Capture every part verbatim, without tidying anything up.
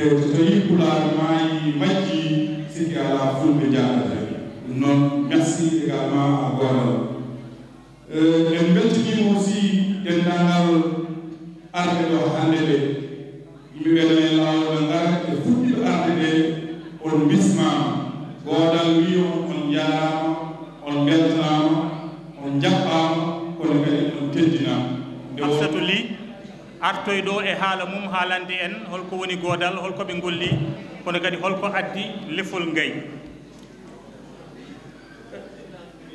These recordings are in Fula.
So tawii Pulaar maayi, majji, sikke alaa, Fulɓe njaadata heen. Ɗum noon, merci également à Goodal. Euh, en mbeltiniima aussi denndaangal arɓe ɗo hannde ɓe. Yimɓe ɓe nani laawol ɓe ngara, ɓe fuɗɗiiɗo arde ɓe, on mbismaama. Goodal wii on, on njaaraama, on mbeltanaama, on njaɓɓaama, kono kadi on teddinaama. Nde won Hafsatu Ly artoy ɗo e haala mum, haalande en holko woni Goodal, holko ɓe ngolli, kono kadi holko addi lefol Ngay.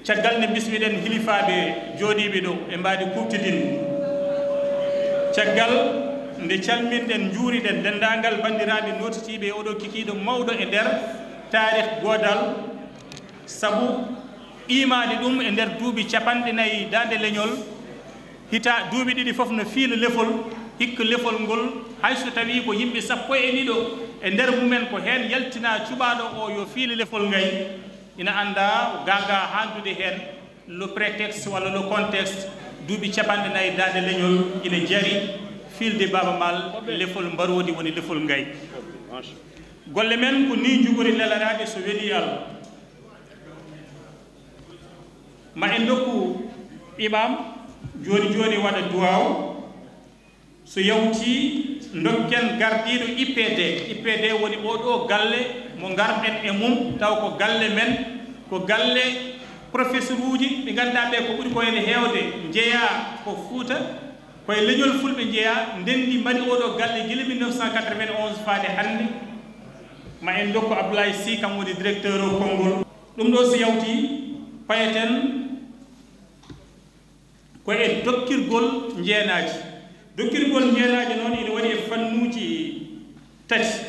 Caggal nde mbismiɗen hilifaaɓe jooɗiiɓe ɗo e mbaadi kuuɓtidinndi, caggal nde calminɗen, njuuriɗen denndaangal banndiraaɓe nootitiiɓe e oɗo kikiiɗo mawɗo e nder taarih Goodal, sabu qiimaade ɗum e nder duuɓi capanɗe nayi daande leñol, hita duuɓi ɗiɗi fof no fiila lefol, hikka lefol ngol, hay so tawii ko yimɓe sappo e ɗiɗo e nder mumen, ko heen yaltinaa cuɓaaɗo o yo fiila lefol Ngay, ina anndaa gaagaa haaldude heen, le prétexte walla le contexte, duuɓi capanɗe nayi daande leñol ina jari fiilde Baaba Maal, lefol Mbaroodi woni lefol Ngay. Golle men ko nii njogori lelanaade so welii Allah. Ma en ndokku imaam jooni jooni waɗa duwaaw. So yawtii, ndokken gardiiɗo I P D. I P D woni oo ɗoo galle mo ngarɗen e mum, taw ko galle men, ko galle professeur uji ɗi ngannduɗaa ɓe ko ɓuri ko ene heewde njeyaa ko Fuuta, ko e leñol Fulɓe njeyaa, ndenndi mbaɗi oo ɗoo galle gila mille neuf cent quatre-vingt-onze faade hannde. Ma en ndokku Abdoulaye Sy, kam woni directeur o konngol. Ɗum ɗoo so yawtii, payeten ko e dokkirgol njeenaaji. Dokkirgol njeenaaji noon ina waɗi e fannuuji tati.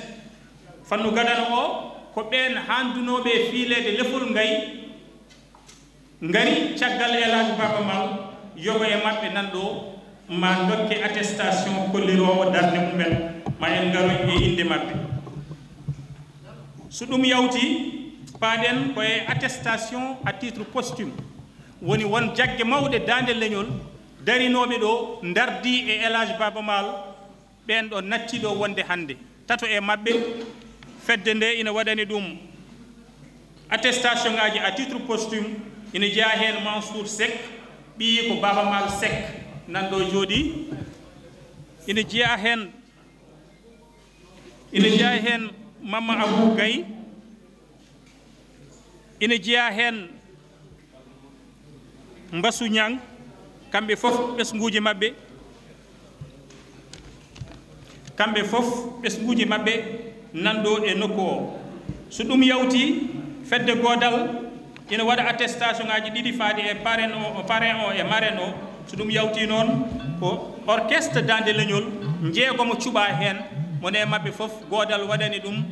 Fannu gadano o ko ɓeen haandunooɓe e fiileede lefol Ngay ngari caggal El Hadj Baaba Maal, yogo e maɓɓe nan ɗo, ma ndokke attestation kolliroowo darnde mumen, ma en ngaroy e innde maɓɓe. So ɗum yawtii, paaɗen ko e attestation à titre posthume, woni won jagge mawɗe daande leñol darinooɓe ɗo, ndardii e El Hadj Baaba Maal, ɓeen ɗo natti ɗo wonde hannde. Tato e maɓɓe, fedde nde ina waɗani ɗum attestation ngaaji à titre posthume, ina jeyaa heen Mansour Seck, ɓiyi ko Baaba Maal Seck, nan ɗo jooɗii. Ina jeyaa heen, ina jeyaa heen Mamma Abou Gaye, ina jeyaa heen Mbasu Ñaŋ, kamɓe fof ɓesnguuji maɓɓe, kamɓe fof ɓesnguuji maɓɓe nan ɗo e nokku o. So ɗum yawtii, fedde Goodal ina waɗa attestation ngaaji ɗiɗi faade e parrain o, parrain o e marraine o. So ɗum yawtii noon, ko orchestre daande leñol njeegomo cuɓaa heen, mo ne maɓɓe fof Goodal waɗani ɗum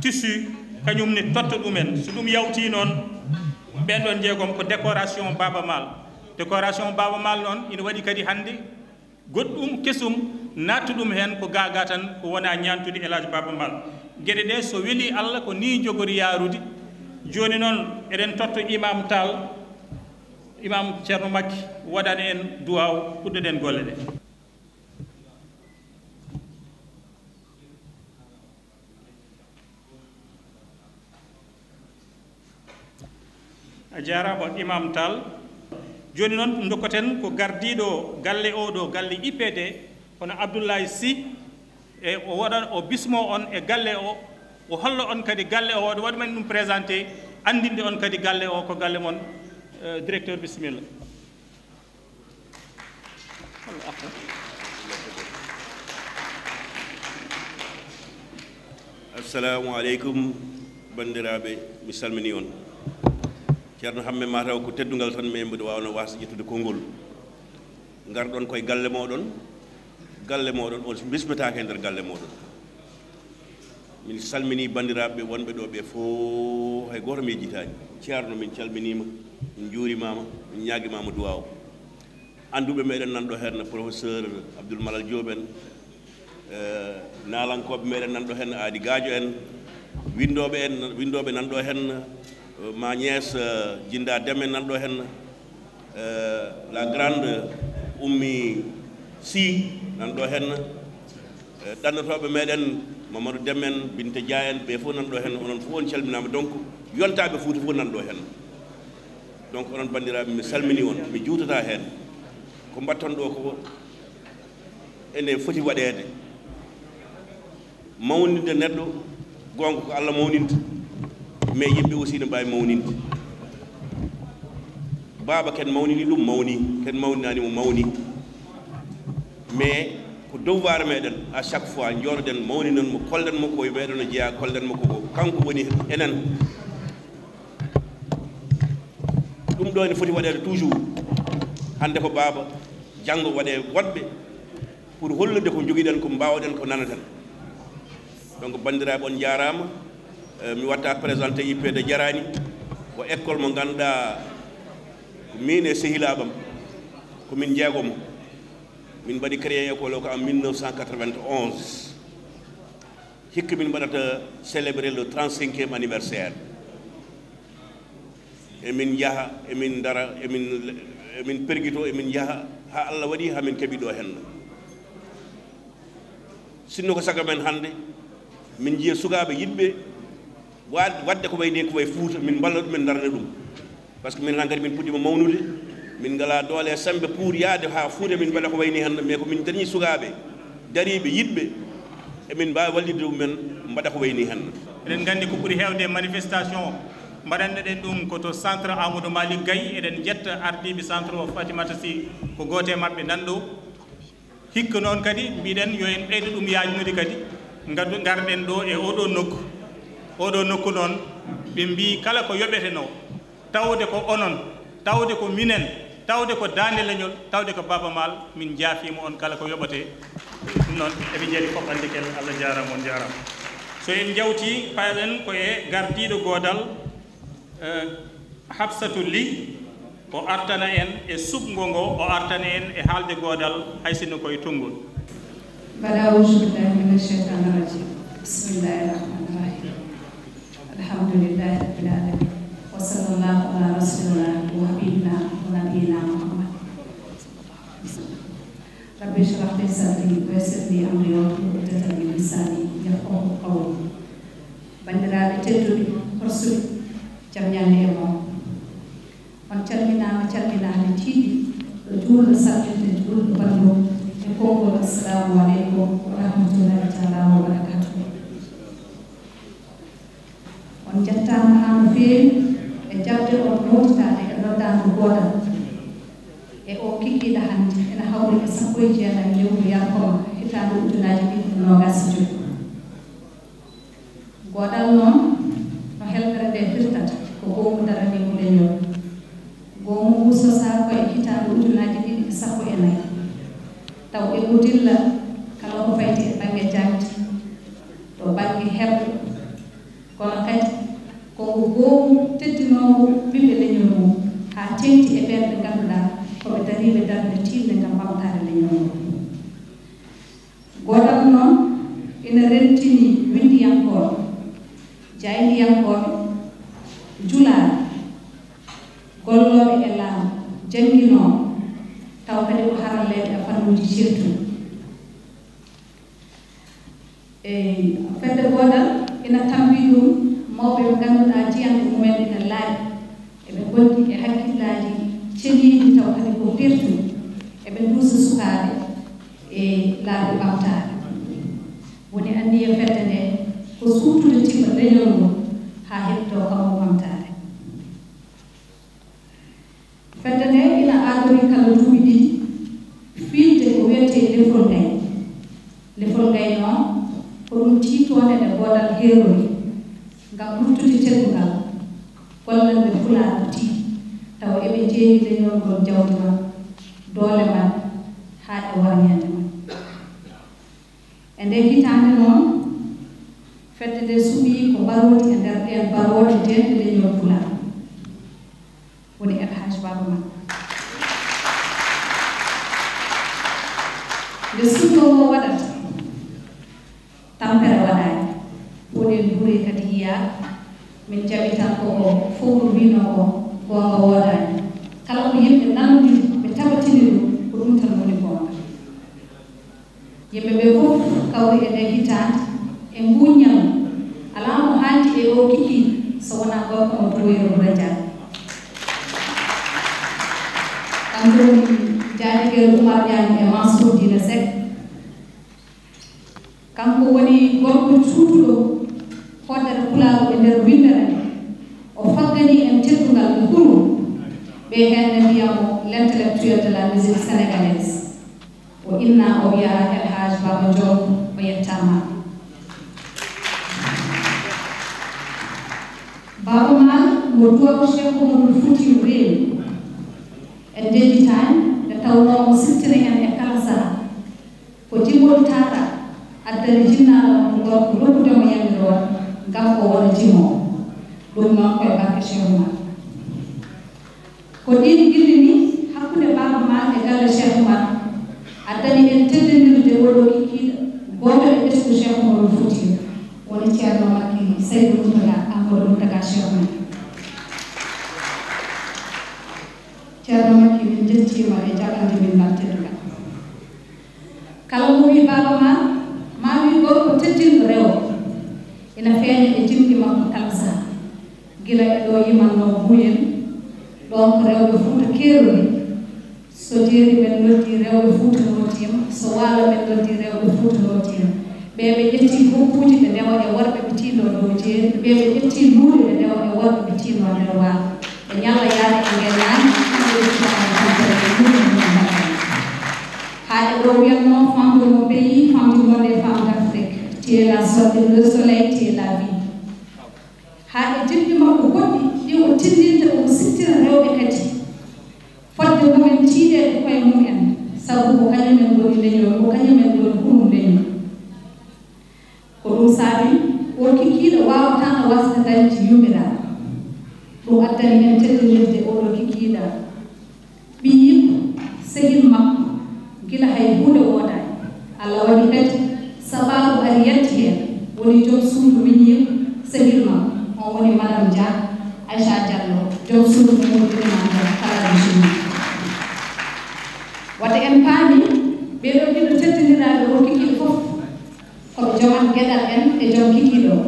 tissu, kañum ne totta ɗumen. So ɗum yawtii noon, ɓeen ɗoon njeegom ko décoration Baaba Maal. Décoration Baaba Maal noon ina waɗi kadi hannde goɗɗum kesum nattu ɗum heen, ko gaagaa tan, ko wona ñaantude El Hadj Baaba Maal. Geɗe ɗe so welii Allah ko nii jogori yaarude. Jooni noon eɗen totta Imaam Taal, Imaam Ceerno Makki waɗana en duwaaw, puɗɗoɗen golle ɗe. A jaaraama, Imaam Taal. Jooni noon, ɗum ndokkoten ko gardiiɗo galle o ɗo, galle I P D, hono Abdoulaye Sy, e o waɗa, o bismo on e galle o, o hollo on kadi galle o, o waɗa men ɗum présenté, anndinde on kadi galle o ko galle mon. Eh, directeur, bisimilla. Assalamu aleykum, banndiraaɓe, mi salminii on. Ceerno Hamme, mataw ko teddungal tan, mais mbiɗa waawno waasde ƴettude konngol. Ngarɗon koye galle mooɗon, galle mooɗon, on bismetaake e nder galle mooɗon. Min salminii banndiraaɓe wonɓe ɗo ɓe fof, hay gooto mi yejjitaani. Ceerno, min calminiima, min njuurimaama, min ñaagimaama duwaaw. Annduɓe meɗen nan ɗo heen, professeur Abdoul Malal Diop en, eh, naalankooɓe meɗen nan ɗo heen, Aadi Gaajo en, winndooɓe en, winndooɓe nan ɗo heen, eh, ma nièce, eh, Jinda Deme nan ɗo heen, eh, la grande Ummi Sy nan ɗo heen, eh, ɗannotooɓe meɗen Mamadou Deme en, Binta Dia en, ɓe fof nan ɗo heen, onon fof on calminaama. Donc, yontaaɓe Fuuta fof nan ɗo heen. Donc, onon banndiraaɓe, mi salmini on, mi juutata heen. Ko mbatton ɗo ko ene foti waɗeede. Mawninde neɗɗo, goonga ko Allah mawninta, mais yimɓe aussi ne mbaawi mawninde. Baaba, ken mawnini ɗum, mawni, ken mawninaani mo, mawni. Mais ko devoir meɗen, à chaque fois, njooɗoɗen, mawninon mo, kollen mo ko e meɗen o jeyaa, kollen mo ko kanko woni enen. Ɗum ɗo ene foti waɗeede toujours. Hannde ko baaba, janngo waɗe woɗɓe pour hollude ko njogiɗen, ko mbaawɗen, ko nanaten. Donc, banndiraaɓe, on njaaraama. Eh, mi watta présenté I P de jaraani. Ko école mo ngannduɗaa ko min e sehilaaɓam, ko min jeegomo. Min mbaɗi créé école o ko en mille neuf cent quatre-vingt-onze. Hikka min mbaɗata célébrer le trente-cinquième anniversaire. Emin njaha, emin ndara, emin, emin pergito, emin njaha haa Allah waɗi haa min keɓi ɗo henna. Sinno ko sago men hannde, min njiya sukaaɓe yiɗɓe wa-, waɗde ko wayi ni, ko wayi Fuuta, min mballa ɗum, min ndarana ɗum. Par ce que min hankadi min puɗɗiima mawnude, min ngalaa doole e semmbe pour yahde haa Fuuta min mbaɗa ko wayi ni hannde, mais ko min dañi sukaaɓe dariiɓe yiɗɓe, emin mbaawi wallitde ɗum men mbaɗa ko wayi ni hannde. Eɗen nganndi ko ɓuri heewde e manifestation mbaɗanɗe ɗen ɗum ko to centre Amadou Malick Gaye. Eɗen njetta ardiiɓe centre o, Fatimata Sy ko gooto e maɓɓe nan ɗo. Hikka noon kadi mbiɗen yo en ɓeydo ɗum yaajnude kadi, ngaddu-, ngarɗen ɗo e oɗo nokku. Oɗo nokku noon, ɓe mbii kala ko yoɓetenoo, tawde ko onon, tawde ko minen, tawde ko Daande Leñol, tawde ko Baaba Maal, min njaafiima on kala ko yoɓetee. Ɗum noon, eɓe njari fof hannde ken, Allah jaaraama, on njaaraama. So en njawtii, payaɗen ko e gardiiɗo goodal, eh, Habsatou Ly, o artana en e suɓngo ngo, o artana en e haalde goodal, hay sinno ko e tonngol. Mbaɗa auzu billahi mina sheytani rajim. Bismillahi rahmani rahim. Alhamdulillahi rabbil alamin. Wa sallallahu ala rasulina wa habibina wa nabiyina Muhammad. Rabbi shrah li sadri wa yassir li amri wahlul uqdatan min lisani yafqahu qawli. Banndiraaɓe tedduɓe, horsuɓe, jam ñalle e mon. On calminaama, calminaama tiiɗi, ɗo juulɗo salminde juulɗo banndum e konngol, Assalamu aleykum wa rahmatullahi taala wa barakatuh. On njettaama haa no feewi e jaɓde on nootitaade e noddaandu goodal e o kikiiɗe hannde, ena hawri e sappo e jeenayi lewru yankoma hitaande ujunaaji ɗiɗi e noogaas e joy. Goodal noon, no helɓere nde firtata, ko goomu daraniigu leñol. Goomu ngu sosaa ko e hitaande ujunaaji ɗiɗi e sappo e nayi. Taw emo dilla kala ko fayti e bannge jaŋde, to bannge heɓre, kono kadi ko ngu goomu teddinoowo ɓiɓɓe leñol mum, haa teeŋti e ɓeen ɓe ngannduɗaa ko ɓe dariiɓe darnde tiiɗnde ngam ɓamtaare leñol ngol. Goodal noon ina rentini winndiyankooɓe, jaayndiyankooɓe, julaaɓe, gollooɓe e laamu, jannginooɓe, tawa kadi ko haralleeɓe e fannuuji ceertuɗi. Eey, fedde goodal ina tammbii ɗum mawɓe ɓe ngannduɗaa jiyanɗe mumen ina laaɓi, eɓe ngondi e hakkillaaji ceniiɗi, tawa kadi ko peertuɗi, eɓe nduusa sukaaɓe e laabi ɓamtaare. Woni anniya fedde nde ko suuɗtude timma leñol ngol haa heɓtoo kammu ɓamtaare. Fedde nde ina aadorii kala duuɓi ɗiɗi fiilde ko wiyetee lefol ngay. Lefol ngay noon, ko ɗum tiitoonde nde goodal heerori ngam ruftude teddungal, gollande Pulaar ko tiiɗi, tawa eɓe njeeyi leñol ngol jawdi man, doole man, haa e warñeende man. E ndee hitaande noon, fedde nde suɓii ko mbaroondi e nder ɗeen barooɗe jeeynde leñol Pulaar, woni El Hadj Baaba Maal. Nde suɓngol ngol waɗata, tampere waɗaani, puɗeeli ɓuri kadi yiyaaka. Min njaɓi tan ko ko fowru wiynoo ko goonga woodaani. Kala ko yimɓe nanondiri, ɓe tabatini ɗum, ko ɗum tan woni goonga. Yimɓe ɓe fof kawri e ndee hitaande, E nguun ñalngu, alaa mo haandi e oo kikiiɗe so wonaa gorko mo Duwoyre Wuro Jaañ. Kanko woni jaadigel Umar Ñaŋ e Mansour Diina Seck. Kanko woni gorko cuutuɗo hoodere pulaagu e nder winndere nde. O fagganii en teddungal e huru, ɓe heen ne mbiya mo l'intellectuel de la musique sénégalaise. O inna o wiya El Hadj Baba Diop, o yettaama. Baba Maal mo duwaw Cheikh Omarul Fuutiyu reeni. En ndennditaani nde tawnoo omo siftini en e kala saha. Ko jimol taara addani jinnaaɗo on ko gorko rokkude mo yamiroore ngam o wona jimoowo. Ɗum noon ko e barke Cheikh Oumar. Ko ɗiin gilli nii hakkunde Baaba Maal e galle Cheikh Oumar addani en teddinirde oɗo kikiiɗe gooto e ɓesngu Cheikh Omarul Fuutiyu, woni Ceerno Makki Seydi Mountaga Ahmadou Mountaga Cheikh Oumar. Ceerno Makki, min njettiima e jaɓande min ngal teddungal. Kala mo wii Baaba Maal, maa wii gorko teddinɗo rewo, ina feeña e jimɗi makko kala saha. Gila e ɗo yimannoo Buuyel, ɗoon ko rewɓe Fuuta keerori. So Jeeri men noddii rewɓe Fuuta nootiima, so Waalo men noddii rewɓe Fuuta nootiima. Ɓe ɓe ƴettii hoppuuji ɓe ndewa e worɓe ɓe tiindoo dow Jeeri, ɓe ɓe ƴettii luure ɓe ndewa e worɓe ɓe tiindoo nder Waalo. Ɓe ñalla yaade e ngel naange, kamɓe ɓe cuɓaani tampere e luure mum mbaɗa. Haa e ɗo wiyatnoo, femme de mon pays, femme du monde et femme d'Afrique. Tu es la sortie, le soleil, tu es la vie. Haa e jimɗi makko goɗɗi ɗi o tinndinta, omo siftira rewɓe kadi fodde mumen tiiɗeede koye mumen, sabu ko kañumen ngoni leñol, ko kañumen ngoni hurum leñol. Ko ɗum saabi oo kikiiɗe waawataano waasde dañde yummiraango. Ɗum addani en teddinirde ooɗoo kikiiɗe. Ɓiyiiko, sehil makko, gila hay huunde woodaani. Allah waɗi kadi sabaabu ari yalti heen, woni joom suudu miñiiko, sehil makko, on woni Madame Dia, Aïcha Diallo, joom suudu mum woni Elimane Dia, kala ɗo sinno. Wata en paami, ɓee ɗoo ɗiɗo teddindiraaɓe oo kikiiɗe fof, ko ɓe jomat geɗal en e joom kikiiɗe o.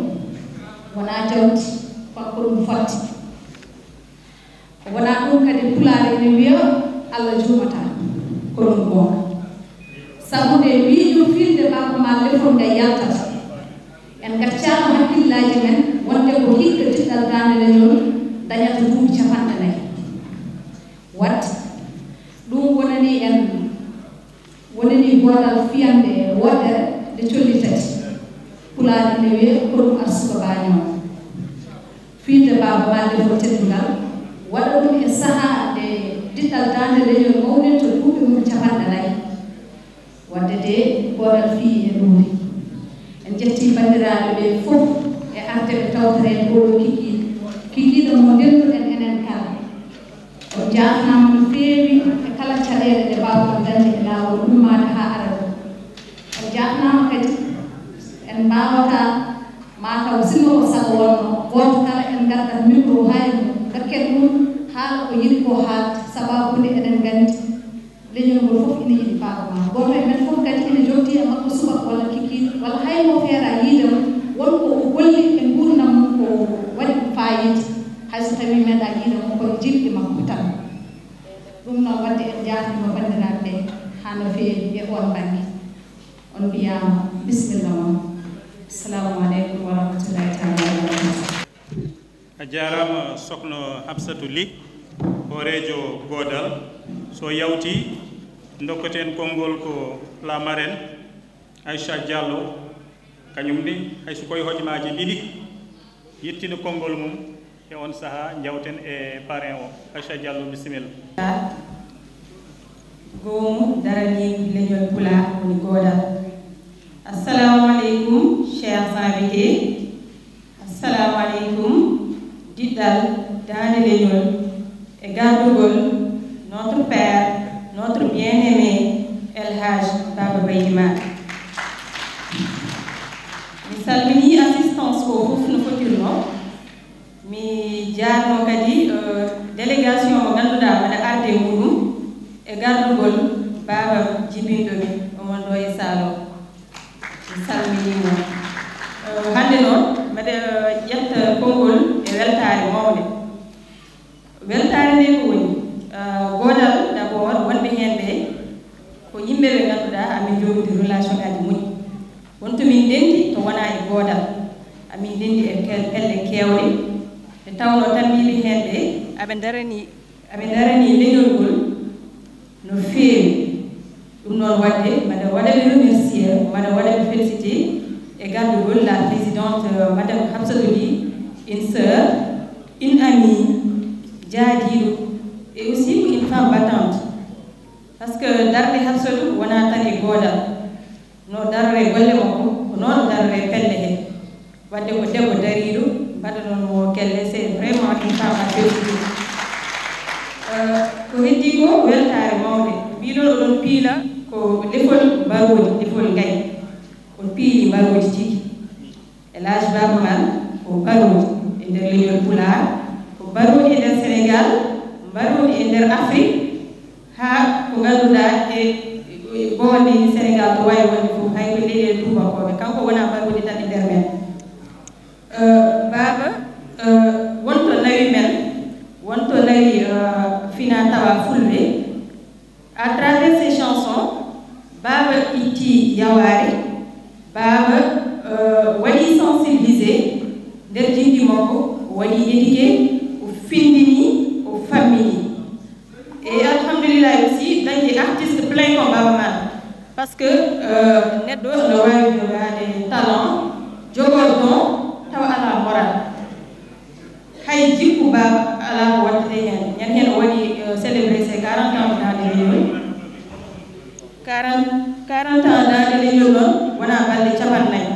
Wonaa jawdi, kono ko ɗum fotti. Wonaa ɗum kadi, Pulaar ene wiya, Allah juumataa, ko ɗum goonga. Sabu nde miijo fiilde Baaba Maal lefol ngal yaltata, en ngaccaano hakkillaaji men wonde ko hikka diɗɗal daande leñol dañata duuɓi capanɗe nayi. Waɗde ɗum wonani en Wonani goodal fiyande woɗɗere nde colli tati. Pulaar ene wiya ko ɗum arsuka baañoowo. Fiilde Baaba Maal lefol teddungal, waɗa ɗum e sahaa nde diɗɗal daande leñol mawninta duuɓi mum capanɗe nayi. Waɗde de, goodal fii e ɗuuri. En njettii banndiraaɓe ɓee fof e arde ɓe tawtoreede ooɗoo kikiiɗe, kikiiɗe mo ndennduɗen enen kala. On njaafnaama no feewi e kala caɗeele ɗe mbaawɗon dañde e laawol ummaade haa ara ɗo. On njaafnaama kadi, en mbaawataa, maa taw sinno ko sago wonno, gooto kala en ngaddat micro haa e mum, dokken ɗum haala ko yiɗi ko haalde, sabaabu nde eɗen nganndi leñol ngol fof ina yiɗi Baaba Maal. Gooto e men fof kadi ina jokki e makko subaka walla kikiiɗe, walla hay mo feeraa yiide mo, won ko o golli e nguurndam mum ko waɗi ɗum faayiida, hay so tawii meeɗaa yiide mo, kono jiiɓɗi makko tan. Ɗum noon, waɗde en njaafniima banndiraaɓe ɓe haa no feewi e oon bannge. On mbiyaama, bisimilla mon. Assalamu aleykum wa rahmatullahi taala wa barakatuh. A jaaraama Sokhna Hafsatou Ly, hooreejo Goodal. So yawtii, ndokkaten konngol ko la marraine, Aïcha Diallo, kañum ne, hay so koye hojomaaji ɗiɗi, yettina konngol mum, e oon sahaa, njawten e parrain o. Aïcha Diallo, bisimilla. Goomu daraniigu leñol Pulaar woni Goodal. Assalamu aleykum, chers invités. Assalamu aleykum, diɗɗal daande leñol e gardugol notre père, notre bien-aimé El Hadj Baba Baydy Maal. Mi salminii assistance o fof no fotirnoo. Mi jaarnoo kadi délégation mo ngannduɗaa mbaɗa arde e muɗum e gardugol baaba jibinɗo mi, omo ɗo e saal o. Mi salminii mo. Mbaɗa ƴetta konngol e weltaare mawnde. Weltaare nde ko woni, eh, goodal, d'abord, wonɓe heen ɓe ko yimɓe ɓe ngannduɗaa amin jogii relation ngaaji moƴƴi. Won to min ndenndi to wonaa e goodal. Amin ndenndi e pel-, pelle keewɗe, nde tawnoo tambiiɓe heen ɓe aɓe ndarani, aɓe ndarani leñol ngol no feewi. Ɗum noon waɗde, mbaɗa waɗa ɓe remercier, mbaɗa waɗa ɓe féliciter e gardugol la présidente, euh, madame Hafsatou Ly, une sœur, une amie, jaadiiɗo, et aussi ko une femme battante. Parce que darnde Hafsatou wonaa tan e goodal. No daroree golle makko, ko noon daroree pelle he. Wadde ko debbo dariiɗo, mbaɗa noon mo kelle, c'est vraiment une femme à féliciter. Euh, ko heddi ko weltaare mawnde. Mbiɗon oɗon piila ko lefol mbarooji, lefol ngayi. On piili mbarooji tigi. El Hadj Baaba Maal ko mbarooji e nder leñol Pulaar, ko mbarooji e nder Sénégal, mbarooji e nder Afrique, haa ko ngannduɗaa e, e, e boowal leydi Sénégal to waawi wonde fof, hay ko leyɗeele tuubakooɓe, kanko wonaa mbarooji tan e nder men. Euh, Baaba, euh, won to nawi men, won to nawi, euh, finaa tawaa fulɓe. À travers ses chansons, Baaba itti yawaare, Baaba, euh, waɗi sensibilisé nder jinndi makko, o waɗi éduqué, o findini, o fammini. Et alhamdulillah aussi, dañde artiste plein comme Baaba Maal. Parce que, euh, neɗɗo no waawi jogaade talent, jogoo don, tawa alaa moral. Hay jikku Baaba alaa ko waɗtetee heen. Ñande heen o waɗi, euh, célébrer ses quarante ans dans le leñol. Quarante, quarante ans dans le leñol noon wonaa balɗe cappanɗe nayi.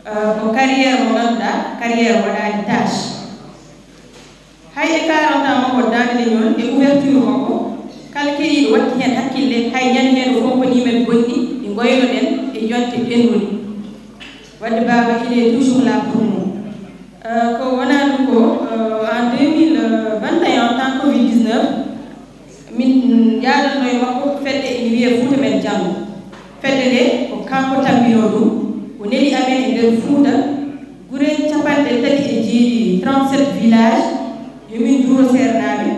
Euh, ko carrière mo ngannduɗaa, carrière waɗaani tâche. Hay e quarante ans makko dans le leñol e ouverture makko, kala keɗiiɗo watti heen hakkille, hay ñande heen o fompanii men goɗɗi ɗi ngoynoɗen e jonte ɓennuɗe. Wadde Baaba, il est toujours là pour nous. Euh, ko wonaa ɗum ko, euh, en deux mille vingt et un, temps covid dix-neuf, min njaadanno e makko fedde ene wiyee Fuuta Men Janngo. Fedde nde ko kanko tambinoo ɗum, o neli amen e nder Fuuta, gure cappanɗe tati e jeeɗiɗi, trente-sept villages, yo min njuuro seernaaɓe,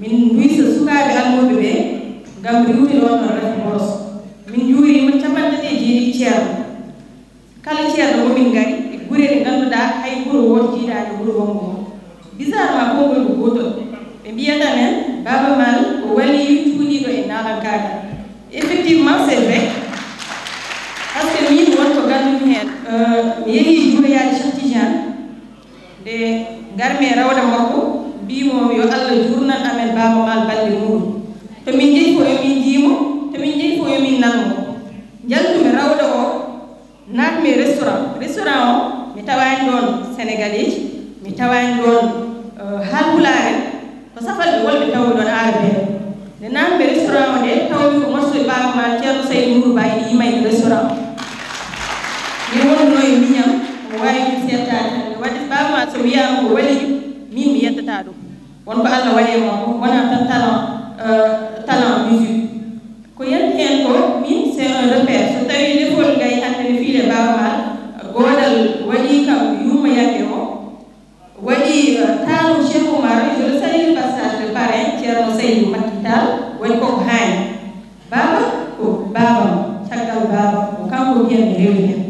min nduysa sukaaɓe almuuɓe ɓe ngam riiwtude on ɗon rafi boros. Min njuuriima cappanɗe tati e jeeɗiɗi ceerno. Kala ceerno mo min ngari e gure ɗe ngannduɗaa hay wuro wooto jiidaani e wuro wonngo ngo. Bizarrement, konngol ko gootol. Ɓe mbiyata men, Baaba Maal ko waliyu cuuɗiiɗo e naalankaagal. Effectivement, c'est vrai. Parce que min won ko ganndumi heen. Euh, mi yehii juuroyaade Cheikh Tidiane. Nde ngarmi e rawda makko, mbiimi mo yo Allah juurnan amen Baaba Maal balɗe muɗum. To min njehi fof yo min njii mo, to min njehi fof yo min nan mo. Njaltumi rawda o, naatmi e restaurant. Restaurant o, mi tawaani ɗoon Sénégalais, mi tawaani ɗoon, euh, Haalpulaar en. Ko safalɓe wolɓe tawmi ɗoon, Aarabeeɓe. Nde naatmi e restaurant o nde, tawmi ko morceau Baaba Maal, Ceerno Saydu Nuuru Ba ina yima e restaurant o. Mi wonduno e miñam, omo waawi min seettaade. Wadde Baaba Maal so wiyaama ko waliyu, min mi yettataa ɗum. Won ko Allah waɗi e makko, wonaa tan talent, euh, talent musique. Ko yanti heen ko, min, c'est un repère. So tawii lefol ngayi hannde no fiile Baaba Maal, goodal waɗi kam yumma yagge o. Waɗi, euh, taanum Cheikh Oumar, je le salue de passage, le parrain, Ceerno Saydu Makki Taal, waɗi koko haani. Baaba ko baabam, caggal baabam, ko kanko mbiyanmi rewti heen.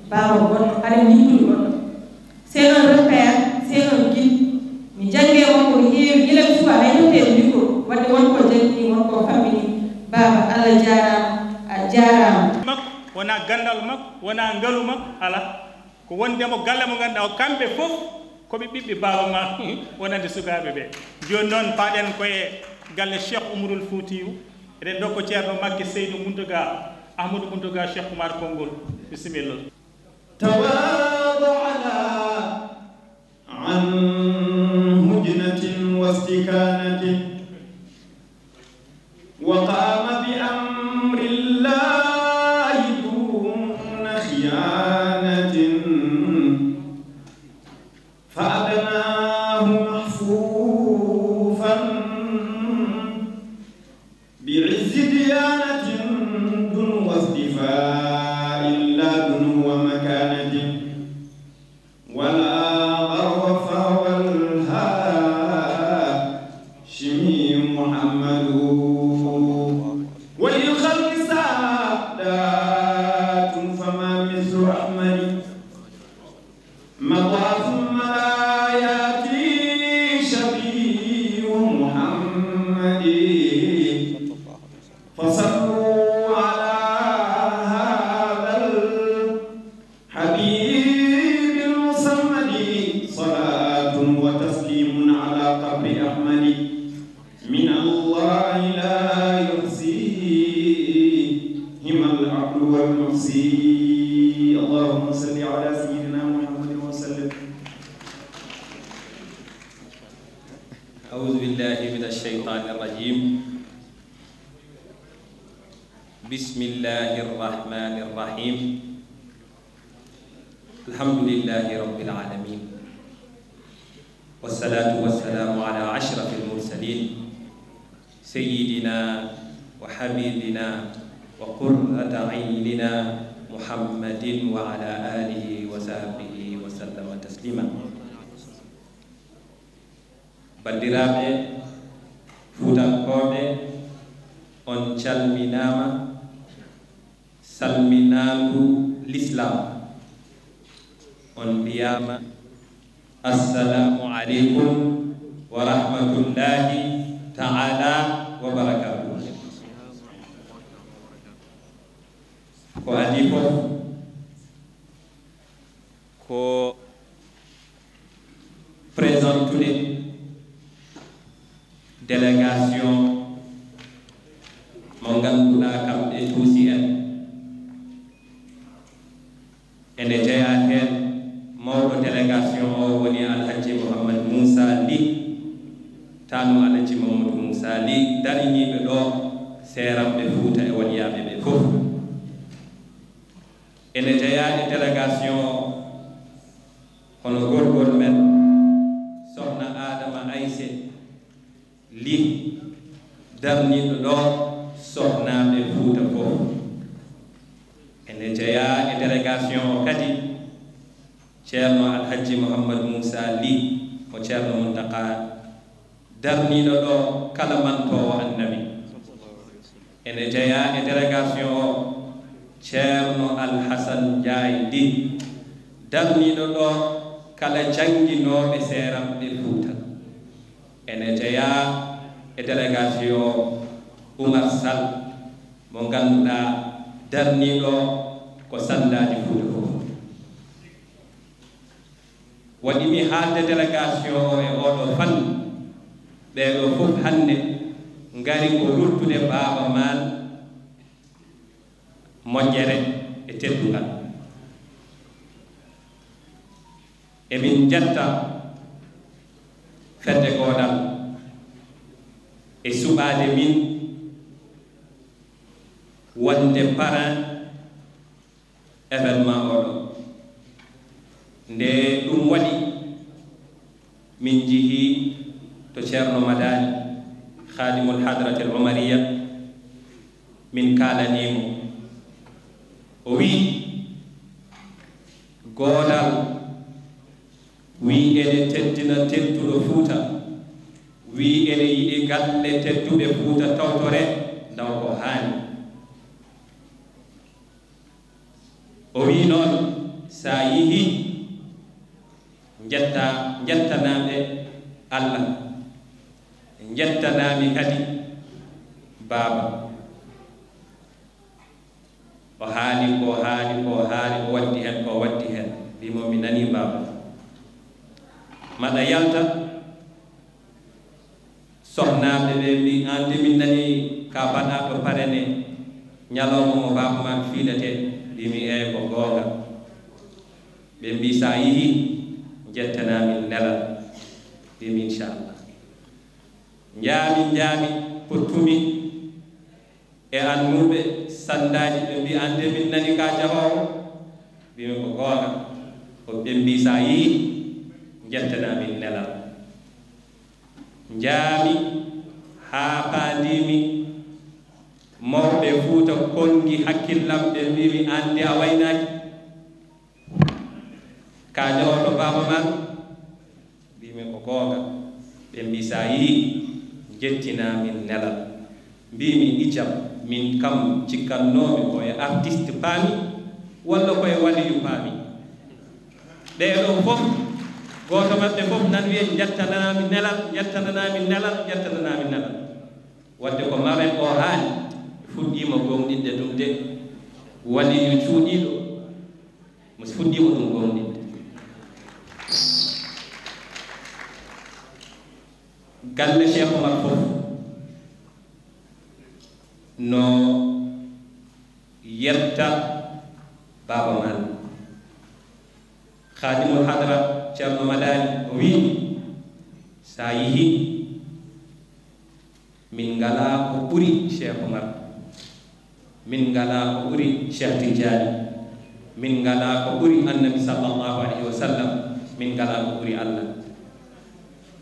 Baaba goɗɗo, haɗa mi yimtude goɗɗo. C'est un repère, c'est un guide. Mi janngi e makko ko heewi, gila mi suka, hay noteeɓe micro, wadde won ko janngini, won ko fammini. Baaba, Allah jaaraama, a jaaraama. Makko, wonaa ganndal makko, wonaa ngalu makko, alaa. Ko wonde mo galle mo ngannduɗaa, ko kamɓe fof ko ɓe ɓiɓɓe Baaba Maal, wonande sukaaɓe ɓe. Jooni noon, paaɗen ko e galle Cheikh Oumarul Foutiyou. Eɗen ndokka Ceerno Makki Seydou Mountaga, Ahmadou Mountaga Cheikh Oumar konngol. Bisimilla. تواضع لا عن هجنة واستكانة، وقام بأمر الله دون خيانة، فأدناه محفوفا بعز ديانة دنو اصطفاء لا دنو مكانة، ولا مضى ثم لا يأتي شبيه محمد. فصلوا على هذا الحبيب المصمد. صلاة وتسليم على قبر أحمد. من الله لا يحصيهما العقل والمحصي. اللهم صل على سيدنا محمد وسلم. أعوذ بالله من الشيطان الرجيم. بسم الله الرحمن الرحيم. الحمد لله رب العالمين. والصلاة والسلام على أشرف المرسلين سيدنا وحبيبنا وقرة عيننا محمد وعلى آله وصحبه وسلم تسليما. Banndiraaɓe fuutankooɓe, on calminaama salminaandu lislaam. On mbiyaama, "Assalaamu aleykum wa rahmatullaahi ta'aalaa wa barakaatuh." Ko adii fof, ko présentude délégation mo ngannduɗaa kamɓe tuusi en. Ene jeyaa heen mawɗo délégation o woni Alhaji Mouhammad Moussa Ly, taanoo Alhaji Mamadou Moussa Ly, dariniiɓe ɗo seeranɓe Fuuta e waliyaaɓe ɓe fof. Ene jeyaa e délégation o hono gorgol men, Sohna Adama Ayse Ly, darniiɗo ɗo sohnaaɓe Fuuta fof. Ene jeyaa e délégation o kadi Ceerno Alhaji Mouhammad Moussa Ly mo Ceerno Muntaka, darniiɗo ɗo kala mantoowo Annabi. Ene jeyaa e délégation o Ceerno Alhasan Njaay Ly, darniiɗo ɗo kala jannginooɓe seeranɓe Fuuta. Ene jeyaa e délégation o Umar Sall mo ngannduɗaa darniiɗo ko sanndaaji Fuuta fof. Waɗi mi haalde délégation o e ooɗo fannu, ɓee ɗo fof hannde ngari ko ruttude Baaba Maal moƴƴere e teddungal. Emin njetta Fedde Goodal e suɓaade min wonde parrain événement oɗo. Nde ɗum waɗi, min njehii to Ceerno Madani, Khadimul Hadratil Umariya, min kaalanii mo. O wiyi, Goodal wiyi ene teddina tedduɗo Fuuta, wiyi ene yiɗi galle tedduɓe Fuuta tawtore, ndaw ko haani. O wiyi noon, so a yehii, njetta, njettanaaɓe Allah, njettanaami kadi Baaba. O haali ko haali ko haali, o waddi heen ko waddi heen. Mbii mo, mi nanii Baaba. Maɗa yalta, sohnaaɓe ɓe mbii, aan de min nanii ka baɗaaɗo parrain ñalawma mo baaba maa fiilatee. Mbii mi, eey, ko goonga. Ɓe mbii, so a yehii, njettanaa min nelal. Mbii mi, inchallah. Njaami, njaami, pottumi e annuɓe sanndaaji, ɓe mbii, aan de min nanii ka jahoowo. Mbii mi, ko goonga. Ko ɓe mbii, so a yehii, njettanaa min nelal. Njaami haa paandiimi mawɓe Fuuta konngi hakkillam, ɓe mbii mi, aan de a waynaaki. Ka jahoowo to baaba maa? Mbii mi, ko goonga. Ɓe mbii, so a yehii, njettinaa min nelal. Mbii mi, ijam, min kam cikkannoomi ko e artiste paami, walla ko e waliyu paami? Ɓee ɗoo fof, gooto maɓɓe fof nan wiya, "Njettananaa mi nelal, njettananaa mi nelal, njettananaa mi nelal." Waɗde ko Maro en oo haali, fuɗɗiima gooŋɗinde ɗum de, waliyu cuuɗiiɗo, mo fuɗɗiima ɗum gooŋɗinde. Galle Cheikh Oumar fof no yetta Baaba Maal. Khaadimul Hadra Ceerno Madani o wiyi, "So a yehii, min ngalaa ko ɓuri Cheikh Oumar, min ngalaa ko ɓuri Cheikh Tidiane, min ngalaa ko ɓuri Annabi sallallahu alayhi wa sallam, min ngalaa ko ɓuri Allah."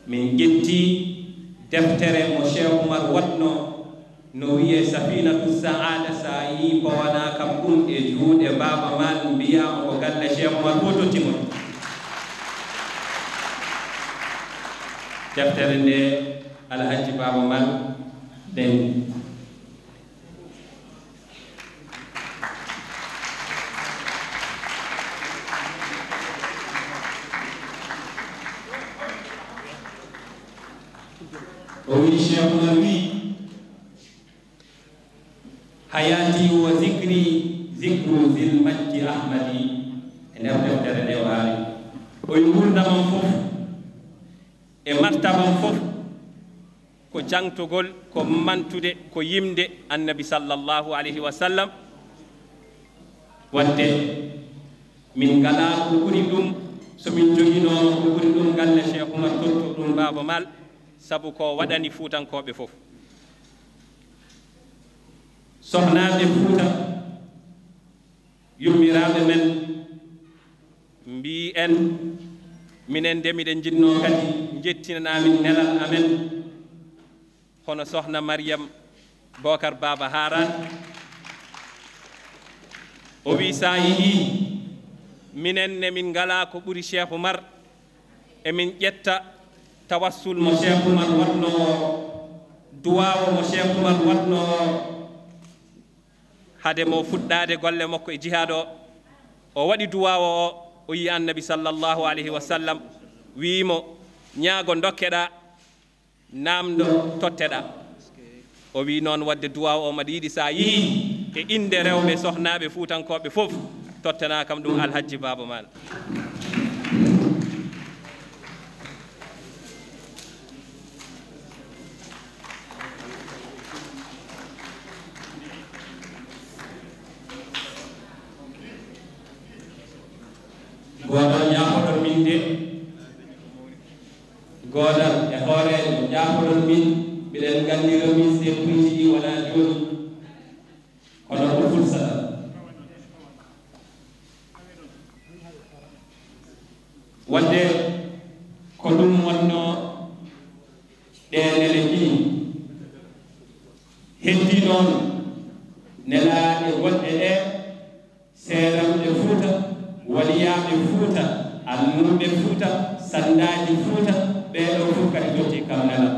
Min ƴetti deftere mo Cheikh Oumar waɗno, no wiyee Safinatu Saada, so a yii pawanaa kam ɗum e juuɗe Baaba Maal, mbiyaa mo ko galle Cheikh Oumar fof totti mo. Deftere nde Alhaji Baaba Maal dañi. O wi Cheikh Oumar wi, "Hayati wa zikri, zikru zil majdi Ahmadi." E nder deftere nde o ari, o wi, "Nguurndam am fof e martabam fof ko jaŋtogol, ko mantude, ko yimde Annabi sallallahu alayhi wa sallam." Waɗde min ngalaa ko ɓuri ɗum, so min njoginooma ko ɓuri ɗum, galle Cheikh Oumar totto ɗum Baaba Maal, sabu ko waɗani Fuutankooɓe fof. Sohnaaɓe Fuuta, yummiraaɓe men, mbii en, minen de miɗen njiɗnoo kadi njettinanaa min nelal amen, hono Sohna Mariyam Bookar Baaba Haaraan. O wi, "So a yehii, minen ne min ngalaa ko ɓuri Cheikh Oumar, emin ƴetta tawassul mo Cheikh Oumar waɗnoo o, duwaawo mo Cheikh Oumar waɗnoo o." Hade mo fuɗɗaade golle makko e jihaad o, o waɗi duwaawo o, o yii Annabi sallallahu alayhi wa sallam, wii mo, "Ñaago ndokkeɗaa, naamndo totteɗaa." O wii noon, waɗde duwaawo o maɗa yiɗi, so a yehii, e innde rewɓe sohnaaɓe Fuutankooɓe fof, tottanaa kam ɗum Alhajji Baaba Maal. Goodal, ñaakoɗon min de, goodal e hooreejo, ñaakoɗon min, mbiɗen nganndi remise des prix ɗi wonaa jooni, kono ko fursata. Waɗde ko ɗum wonnoo ɗee nele ɗiɗi. Heddii noon nelaaɗe goɗɗe ɗe, seeramɓe Fuuta, waliyaaɓe Fuuta, almuuɓe Fuuta, sanndaaji Fuuta, ɓee ɗoo fof kadi tottii kam nelal.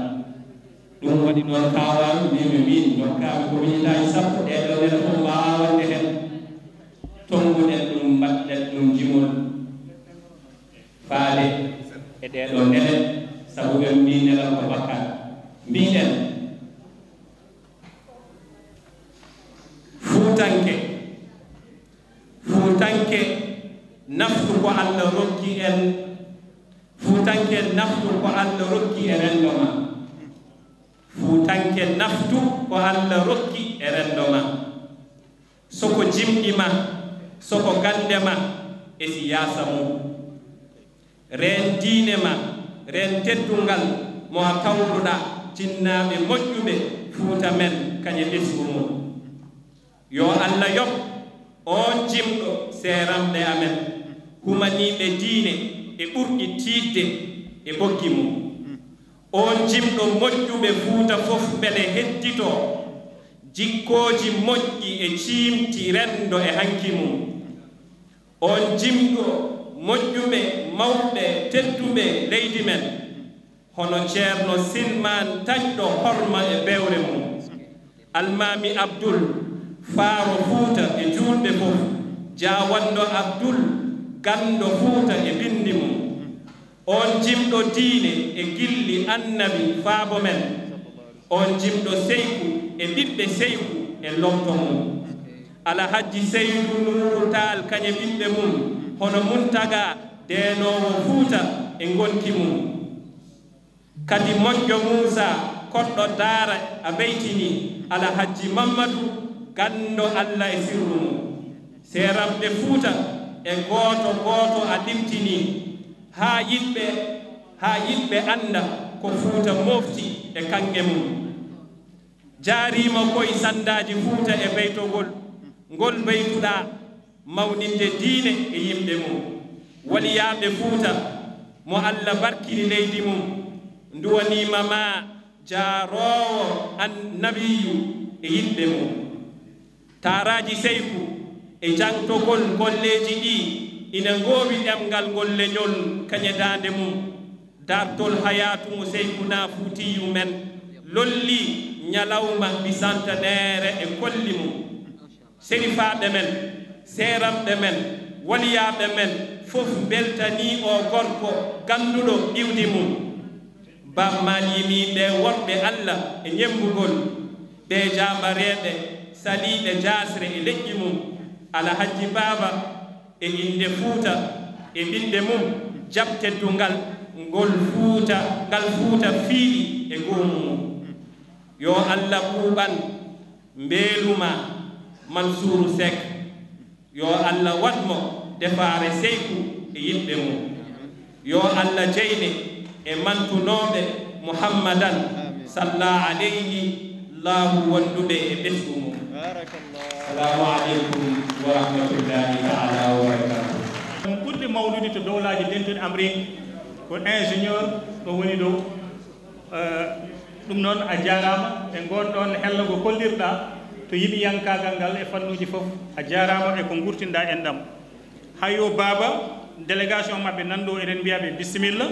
Ɗum waɗi noon kaawaami, mbiymi miin, ndokkaami ko minitaaji sappo, ɗee ɗoo nele fof mbaawaa waɗde heen. Tonnguɗen ɗum, mbaɗɗen ɗum jimol faade e ɗee ɗoo nele, sabu ɓe mbii nelal ko bakkaat. Mbiɗen, Fuutanke, Fuutanke naftu ko Allah rokki en, Fuutanke naftu ko Allah rokki e renndo ma. Fuutanke naftu ko Allah rokki e renndo ma. Soko jimɗi ma, soko gannde ma e siyaasa mum. Reen diine ma, reen teddungal mo a tawruɗaa jinnaaɓe moƴƴuɓe Fuuta men kañe ɓesngu mum. Yo Allah yoɓ oon jimɗo seeramɓe amen, humaniiɓe diine e ɓurɗi tiiɗde e ɓoggi mum. Oon jimɗo moƴƴuɓe Fuuta fof mbele hedditoo jikkooji moƴƴi e ciimti renndo e hanki mum. Oon jimɗo moƴƴuɓe mawɓe tedduɓe leydi men, hono Ceerno Silmaan taƴɗo horma e bewre mum, Almaami Abdul, faaro Fuuta e juulɓe fof, Jaawanndo Abdul, Ganndo Fuuta e binndi mum. On jimɗo diine e gilli Annabi faabo men. On jimɗo seyku e ɓiɓɓe seyku e lomto mum. Alahajji Seydu Nuuru Taal kañe ɓiɓɓe mum, hono Muntaga deenoowo Fuuta e ngonki mum. Kadi moƴƴo Muusa, koɗɗo daara a ɓeytini, Alahajji Mammadu, ganndo Alla e sirru mum. Seeramɓe Fuuta e gooto gooto a limtini, haa yiɗɓe, haa yiɗɓe annda ko Fuuta mofti e kaŋŋe mum. Jaariima koy sanndaaji Fuuta e ɓeytogol ngol ɓeytuɗaa mawninde diine e yimɓe mum. Waliyaaɓe Fuuta mo Alla barkini leydi mum, nduwaniima ma jaaroowo Annabiyyu e yiɗɓe mum. Taaraaji Seyku e jaŋtogol golleeji ɗii ina ngoowi ɗemngal ngol leñol kañe daande mum. Daartol hayaatu mo Seykunaa Fuutiyyu men lollii ñalawma bisantaneere e kolli mum. Serifaaɓe men, seeramɓe men, waliyaaɓe men fof mbeltanii oo gorko gannduɗo iwdi mum. Baaba Maal yimii ɓee worɓe Alla e ñemmbugol, ɓee jaambareeɓe saliiɓe jaasre e leƴƴi mum. Alahajji Baaba, e innde Fuuta e ɓiɓɓe mum, jaɓ teddungal ngol Fuuta, ngal Fuuta fiili e goomu mum. Yo Alla ɓuuɓan mbeelu maa, Mansuuru Seek. Yo Alla waɗ mo defaare Seyku e yiɗɓe mum. Yo Alla jeyne e mantunooɓe Muhammadan salla aleyhi Laahu wonduɓe e ɓesngu mum. Salaamu aleykum wa rahmatullahi taala wa barakatuh. Ɗum ɓurɗi mawnude to dowlaaji dentuɗi Amrik, ko ingénieur ɗo woni ɗo. Eh, ɗum noon, a jaaraama e ngoon ɗoon hello ngo kollirɗaa to yimiyankaagal ngal e fannuuji fof. A jaaraama e ko ngurtinɗaa en ɗam. Hayo Baaba, délégation maɓɓe nan ɗo, eɗen mbiya ɓe bisimilla.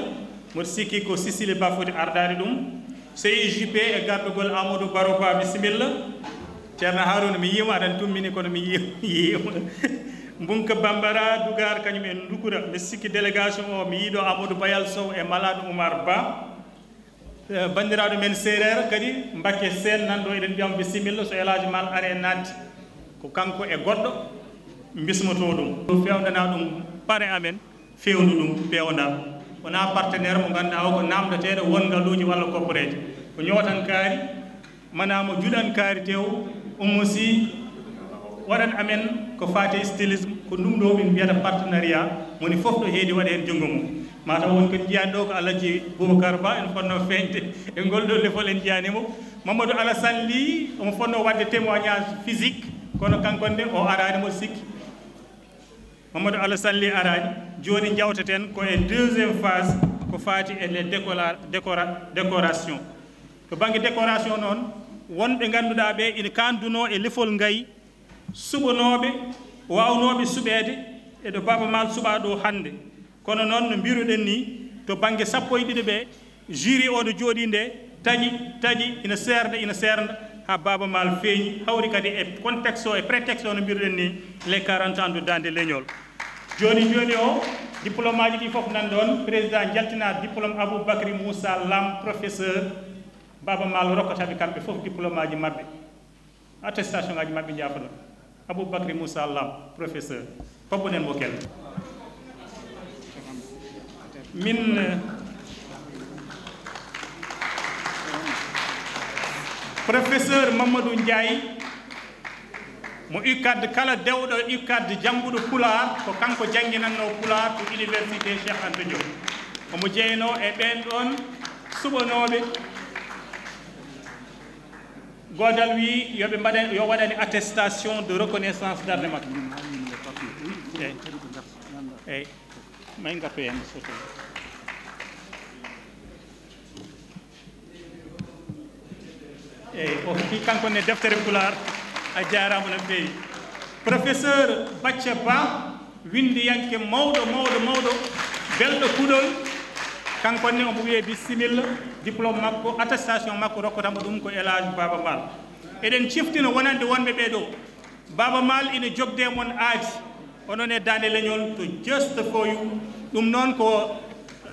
Mboɗo sikki ko Sicile Ba foti ardaade ɗum. C I J P e gardugol Amadou Baro Ba, bisimilla. Ceerno Harouna, mi yiima aɗa tummini, kono mi yiima, yiima. Mbunka Bambara, Dugar, kañum en Ndukura. Mbiɗa sikki délégation o, mi yiiɗo Amadou Bayal Sow e Malade Oumar Ba. Eh, banndiraaɗo men seereer kadi, Mbakke Seen nan ɗo, eɗen mbiyamo bisimilla, so El Hadji Mal are naatti, ko kanko e goɗɗo mbismotoo ɗum. Ɗum feewndana ɗum pare amen, feewndu ɗum peewnda. Wonaa partenaire mo ngannduɗaa o ko naamndateeɗo won ngaluuji walla kopporeeje. Ko ñootankaari, manaa mo juɗankaari tew, Oumou Sy, waɗan amen ko faati e stylisme, ko ɗum ɗo min mbiyata partenariat, moni fof ɗo heedi waɗa heen junngo mum. Mataw won ko en njiyaani ɗo ko Alhaji Boubacar Ba, en fotnoo feeñde e ngol ɗo lefol, en njiyaani mo. Mamadou Alassane Ly, omo fotnoo waɗde témoignage physique, kono kanko nde o araani, mboɗo sikki Mamadou Alassane Ly araani. Jooni njawteten ko e deuxième phase, ko faati e les décola-, décora-, décoration. To bannge décoration noon, wonɓe ngannduɗaa ɓe ina kaandunoo e lefol ngayi, suɓanooɓe, waawnooɓe suɓeede e ɗo Baaba Maal suɓaa ɗo hannde. Kono noon, no mbiruɗen ni, to bannge sappo e ɗiɗo ɓe, jury o no jooɗii nde, taƴi, taƴi, ina seernda, ina seernda, haa Baaba Maal feeñi, hawri kadi e contexte o, e prétexte o, no mbiruɗen ni, les quarante ans de Daande Leñol. Jooni, jooni o, diplôme aji ɗi fof nan ɗoon, président jaltina diplôme Aboubacry Moussa Lam, professeur, Baaba Maal rokkata ɓe kamɓe fof diplôme aji maɓɓe. Attestation ngaji maɓɓe njaafoɗon. Aboubacry Moussa Lam, professeur. Pabboɗen mo kel. Min, eh, professeur Mamadou Ndiaye, mo UCAD, kala dewɗo UCAD jannguɗo Pulaar, ko kanko jannginannoo Pulaar to Université Cheikh Anta Diop. Omo jeyanoo e ɓeen ɗoon suɓanooɓe. Goodal wii yo ɓe mbaɗa, yo waɗane attestation de reconnaissance darnde makko. Eey. Eey. May ngartu heen so tawi. Eey, o fi kanko ne deftere Pulaar. A jaaraama no feewi. Professeur Bacca Ba, winndiyanke mawɗo, mawɗo, mawɗo, belɗo kuɗol. Kanko ne omo wiyee bisimilla, diplôme makko, attestation makko, rokkatamo ɗum ko El Hadj Baaba Maal. Eɗen ciftina wonande wonɓe ɓee ɗo, Baaba Maal ina jogde mon aadi. Onon e Daande Leñol to Just For You. Ɗum noon ko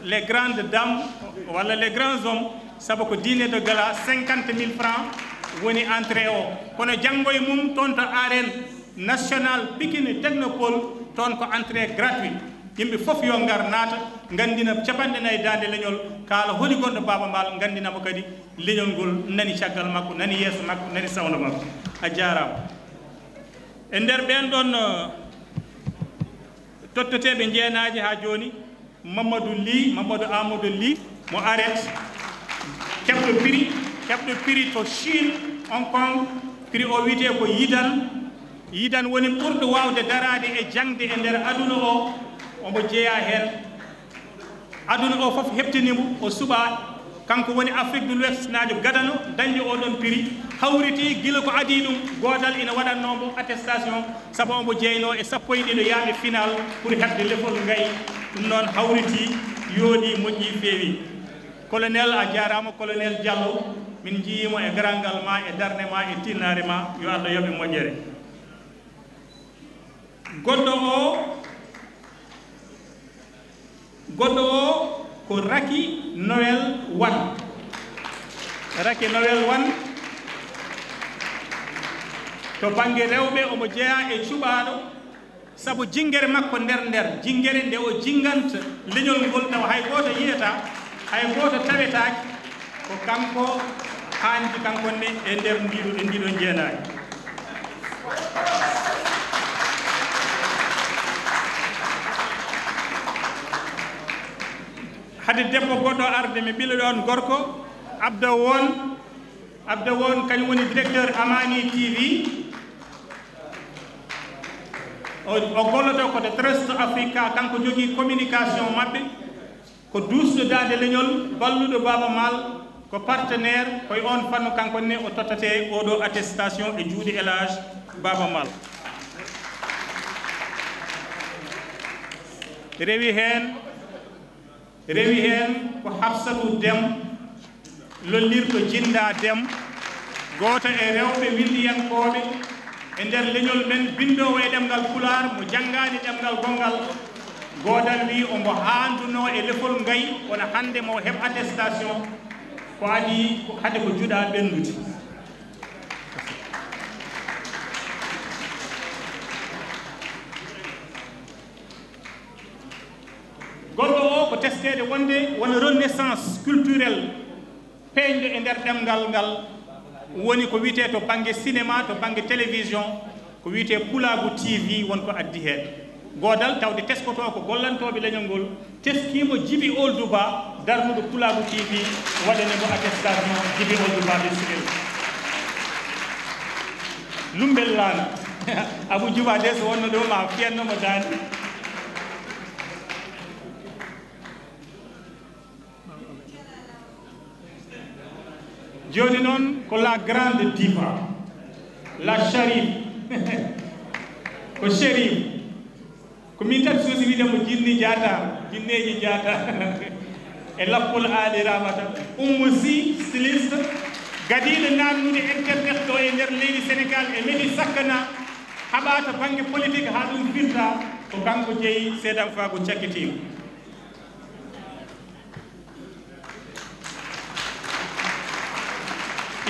les grandes dames walla les grands hommes, sabu ko dîner de gala, cinquante mille francs woni entrée o. Kono janngo e mum toon to arène nationale Pikine Technopole, toon ko entrée gratuit. Yimɓe fof yo ngar naata, nganndina capanɗe nayi Daande Leñol, kaala holi gonɗo Baaba Maal, nganndina mo kadi leñol ngol nani caggal makko, nani yeeso makko, nani sawndo makko. A jaaraama. E nder ɓeen ɗoon, eh, totteteeɓe njeenaaje haa jooni, Mamadou Ly, Mamadou Amadou Ly, mo aret, keɓɗo prix, keɓɗo prix to Chine, Hong Kong, prix o wiyetee ko Yidan. Yidan woni ɓurɗo waawde daraade e jaŋde e nder aduna o, omo jeyaa heen. Aduna o fof heɓtini mo, o suɓaa. Kanko woni Afrique de l'Ouest naajo gadano, dañde oo ɗoon prix, hawriti gila ko adii ɗum, goodal ina waɗatnoo mbo attestation, sabu omo jeynoo e sappo e ɗiɗo yahɓe final pour heɓde lefol ngayi. Ɗum noon hawriti, yooɗi, moƴƴi, feewi. Colonel, a jaaraama, Colonel Diallo, min njiyii mo e garangal ma, e darnde ma, e tiinnaare ma, yo Allah yoɓ e moƴƴere. Goɗɗo o, goɗɗo o ko Racky Noël Wane. Racky Noël Wane, to bannge rewɓe, omo jeyaa e cuɓaaɗo, sabu jinngere makko nder nder, jinngere nde o jinnganta leñol ngol, tawa hay gooto yiyataa, hay gooto tawetaake. Ko kanko haandi kankone e nder ndiɗo, e ndiɗo njeenaaji. Hade debbo goɗɗo arde, mi ɓila ɗoon gorko, Abda Won, Abda Won, kañum woni directeur Amani T V. O, o golloto ko to Trust Africa, kanko jogii communication maɓɓe. Ko duusɗo Daande Leñol, balluɗo Baaba Maal, ko partenaire, ko e oon fannu kanko ne o tottatee oo ɗoo attestation e juuɗe El Hadj Baaba Maal. Rewi heen, rewi heen ko Hafsatu Dem, lollirɗo Jinda Dem, gooto e rewɓe winndiyankooɓe e nder leñol men, binndoowo e ɗemngal Pulaar, mo janngaani ɗemngal gonngal. Goodal wi omo haandunoo e lefol ngayi, kono hannde mo heɓ attestation, ko adii hade ko juɗa ɓenndude. Goɗɗo o ko teskede wonde won renaissance culturelle peeñɗo e nder ɗemngal ngal, woni ko wiyetee to bannge cinéma, to bannge télévision, ko wiyetee Pulaagu T V, won ko addi heen. Goodal, tawde teskotoo ko gollantooɓe leñol ngol, teskiimo Jibi Ould Ba, darnuɗo Pulaagu T V, waɗane mo attestation, Jibi Ould Ba, bisimilla. Lumbel Laana. Abou Djouba de, so wonno ɗo, ma fiyatno mo daande. Jooni noon ko la grande diva, la Sharif, ko Sherif. Ko min tan suusi wiide mo Jinni Jaata, Jinneeji Jaata. E lappol Aali Ramata. Oumou Sy, styliste, gadiiɗo naatnude internet ɗo e nder leydi Sénégal e Medi Sakkana, haɓa to bannge politique haa ɗum firta, ko kanko jeyi seedanfaagu cakkitiigu.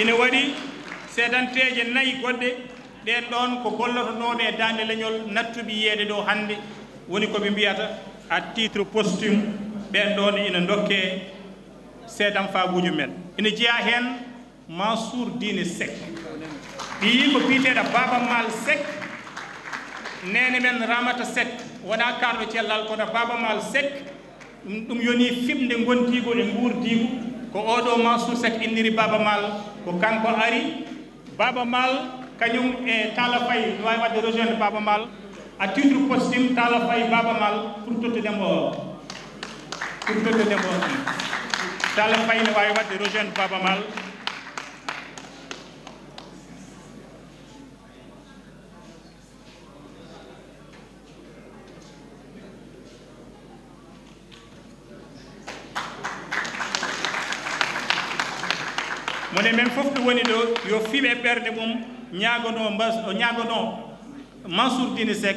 Ina waɗi seedanteeje nayi goɗɗe, ɗeen ɗoon ko gollotonooɓe e Daande Leñol nattuɓe yiyeede ɗo hannde, woni ko ɓe mbiyata à titre posthume, ɓeen ɗoon ina ndokkee seedanfaaguuji men. Ina jeyaa heen Mansour Diine Seck. Ɓiyiiko biyeteeɗo Baaba Maal Seck, neene men Ramata Seck, wonaa kaalɗo cellal, kono Baaba Maal Seck, ɗum, ɗum yoni fiɓnde ngondiigo e nguurdiigo. Ko oo ɗoo Mansour Seck inniri Baaba Maal, ko kanko ari. Baaba Maal, kañum e Talla Faye, no waawi waɗde rejoindre Baaba Maal. À titre posthume, Talla Faye Baaba Maal, pour tottude mo, pour tottude mo. Talla Faye ne waawi waɗde rejoindre Baaba Maal. Mo ne men fof ɗo woni ɗo, yo fiɓe ɓernde mum, ñaagonoo mbas-, o ñaagonoo Mansour Dine Seck,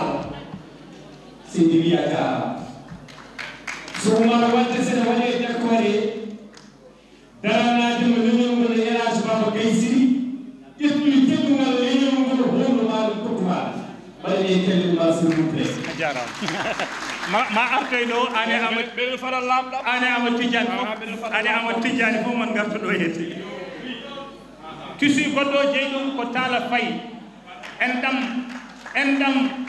Waalo. Seydi Ly a jaaraama. So Umar Wade sene waɗe dakkoore, daranaajo mo leñol ngol e El Hadj Baba Gaye Sy, ƴettude teddungal leñol ngol, hoolnu maa ɗum, kokku maa ɗum. Mbaɗe ɗe kelle Umar, s'il vous plaît. A jaaraama. Ma, ma artoy ɗo, ane Amadou, ɓe, ɓe fara lamɗam. Ane Amadou Tidiane fof, ah, ɓe fara ane lamɗam. Amadou Tidiane fof, man ngartu ɗo yetti. Tissu goɗɗo jeyi ɗum ko Talla Faye. Enɗam, enɗam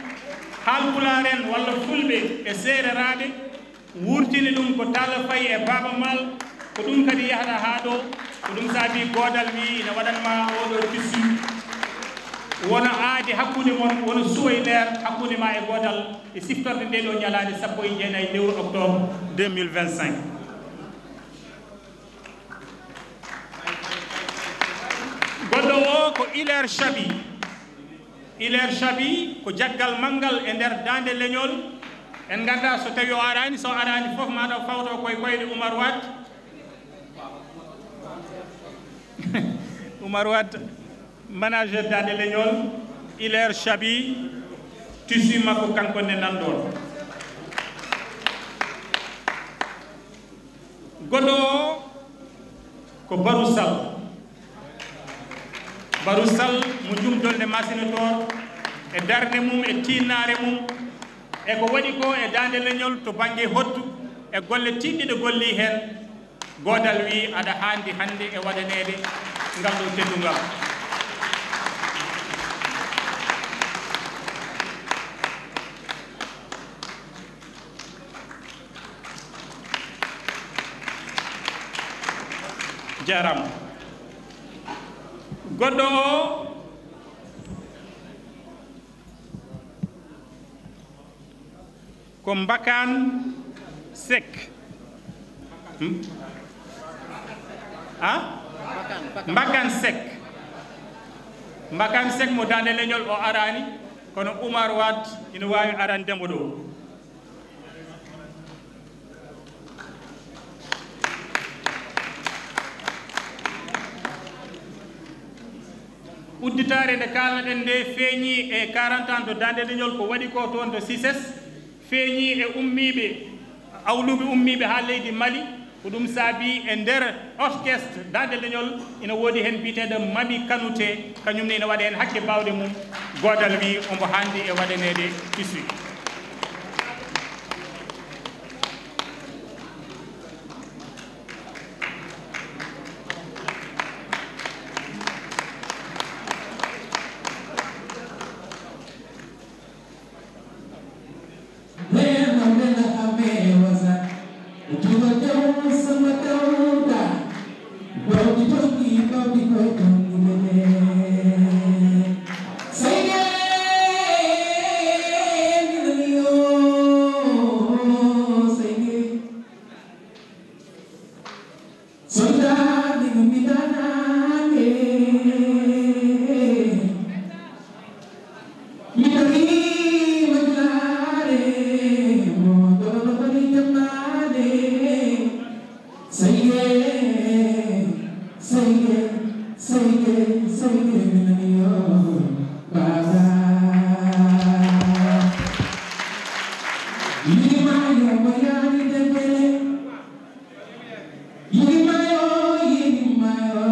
Haalpulaar en walla Fulɓe e Seereraaɓe wurtini ɗum ko Talla Faye e Baaba Maal. Ko ɗum kadi yahata haa ɗo. Ko ɗum saabi Goodal wi ina waɗan ma oɗo tissu wona aadi hakkunde mon, wona suwayneer hakkunde ma e Goodal e siftorde nde ɗo ñalaande sappo e jeenayi lewru octobre deux mille vingt-cinq. Goɗɗo o ko Hilaire Chabi. Hilaire Chabi ko jaggal manngal e nder Daande Leñol. En nganndaa so tawi o araani, so araani fof, maa taw fawto koye koyɗe Umar Wade. Umar Wade, manager Daande Leñol, Hilaire Chabi, tissu makko kanko ne nan ɗoon. Goɗɗo o ko Barou Sall. Barou Sall mo Jum Dolde Masina Toor, e darnde mum, e tiinnaare mum, e ko waɗi ko e Daande Leñol to bannge hoɗdu, e golle tiiɗɗe ɗe golli heen. Goodal wi aɗa haandi hannde e waɗaneede ngal ɗo teddungal. Jaaraama. Goɗɗo o ko Mbakaan Seck. Hmm? Ha? Mbakaan Seck. Mbakaan Seck mo Daande Leñol o araani, kono Umar Wade ina waawi arande mo ɗo. Udditaare nde kaalnoɗen nde feeñi e quarante ans to Daande Leñol ko waɗi ko toon to CICES, feeñi e ummiiɓe, awluɓe ummiiɓe haa leydi Mali, Ko ɗum saabi e nder orchestre Daande Leñol ina woodi heen biyeteeɗo Mami Kanouté, kañum ne ina waɗa heen hakke baawɗe mum. Goodal wii omo haandi e waɗaneede tissu. Soldaar mi mi daanaange, mi darii ma julaare, mo doolo bari jammaade. Seyge, seyge, seyge, seyge, mi nani yo, baba. Yima yo, mo yaani debele. Yima yo, yima yo,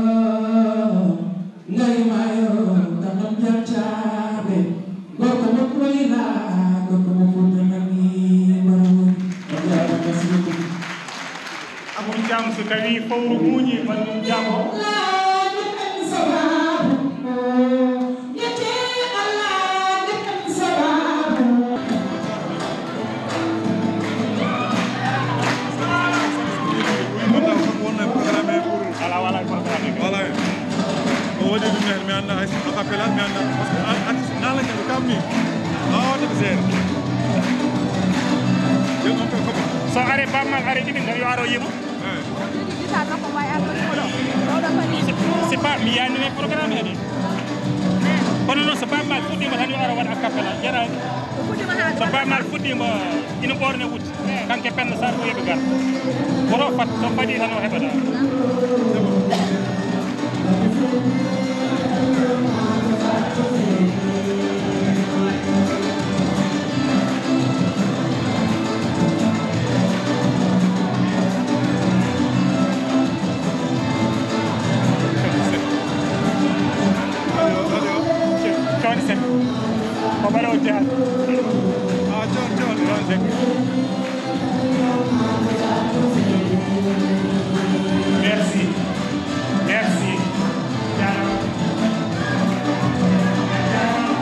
ngari ma yo, kanam jaccaɓe. Gorko mo Koyra, gorko mo Fuuta Nami, Marodi. On jaaraama, merci beaucoup. Abou Thiam, so tawi fowru muuñi, ɓanndu jaabo. Alaa, alaa programme. Voilà. O waɗi ɗum heen, mi anndaa hay so a cappella, mi anndaa. Parce que a-, artiste naalaña ko kam ni. A waɗa ko seeɗa. Yo ɗum ko ko. So are Baaba Maal are jibin tan yo aro yimo. Eh. Ko ɗum jibita tan ko may arɗo yimo ɗo. Ɗo ɗo kadi. C'est, c'est pas, mi yaani ne programme he de. Eh. Kono noon so Baaba Maal fuɗɗiima tan yo aro waɗa a cappella. Ƴeeɗa. Ko fuɗɗiima haa so Baaba Maal fuɗɗiima ina ɓoorne wutte. Kanke Penno Sarr ko yoɓi gar. Woto fat, so fadi tan o heɓata. Johnson. Ko balo jaa. Ah, John, John. Johnson. Merci. Merci. Jaaraama. Jaaraama.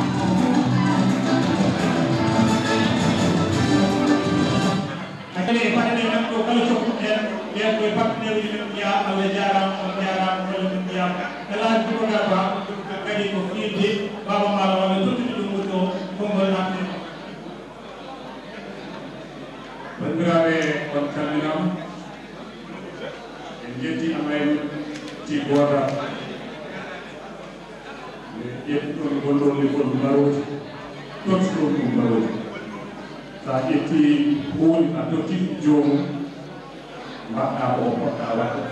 Hakkunde e partenaire men ɗo kala cokkuɗo en, ɓen koye partenaire uji men mbiya, Allah jaaraama, on jaaraama, golle mon njaaraama. Elaaji Boubacar Ba, kadi ko fiilde Baaba Maal walla tottude ɗum woni ɗo, konngol naɓde. Banndiraaɓe, on calminaama. En njetti Amaynu ti Gooda. Ƴetti ɗon gollorɗe kon mbarooji, totti ɗon ɗum mbarooji. So a ƴetti pooli a totti joomum, mbaɗɗa ko o poɗɗa waɗde,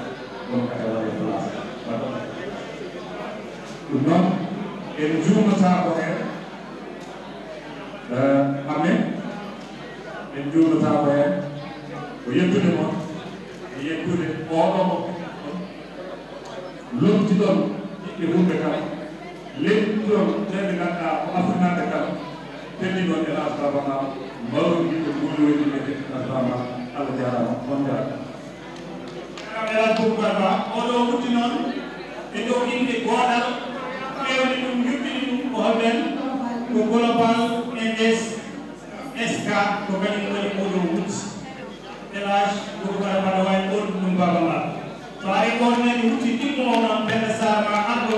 ɗon kadi waɗe place. Ɗum noon, en njuumnotaako heen, eh, amen, en njuumnotaako heen, ko yettude mon, e yettude oɗo mo lomtiɗon ɓiɓɓe wumɓe kala, lelniɗon ɓe ɓe ngannduɗaa ko Afriknaaɓe kala, pellinoon e Elhadj Baaba Maal, mbaawɗon yiɗde mbooloo e yimɓe Elhadj Baaba Maal. Allah jaaraama, on njaaraama. Elhadj Boubacar Ba, oɗo wutti noon e dow innde goodal, fewni ɗum, yuɓɓini ɗum ko holɓen? Ko Global Invest S K, ko kañum waɗi oɗo wutti. Elhadj Boubacar Ba no waawi ɓoornude ɗum Baaba Maal. So ari on nani wutti ɗimmo o noon, Penda Sarr ma arɗo,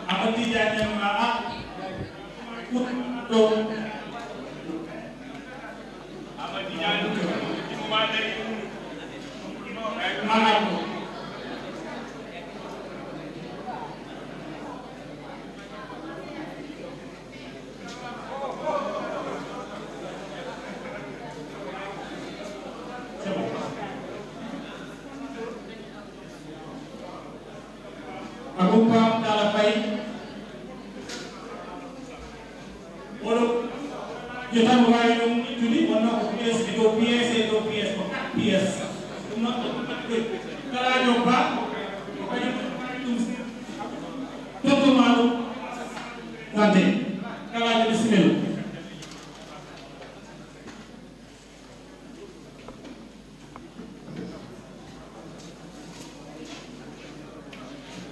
Amadou Tidiane Niang ma a, ɗo. Amadou Tidiane ɗimmo ma dari, ma arɗo. Abou Pape Talla Faye. Oɗo, yo tan waawi ɗum ittude, wonno ko pièce e dow pièce e dow pièce, ko quatre pièces. Ɗum noon, ko ɗum waɗi Kalaajo Ba, ko kañum ɗum tottuma ɗum. Sante. Kalaajo, bisimilla.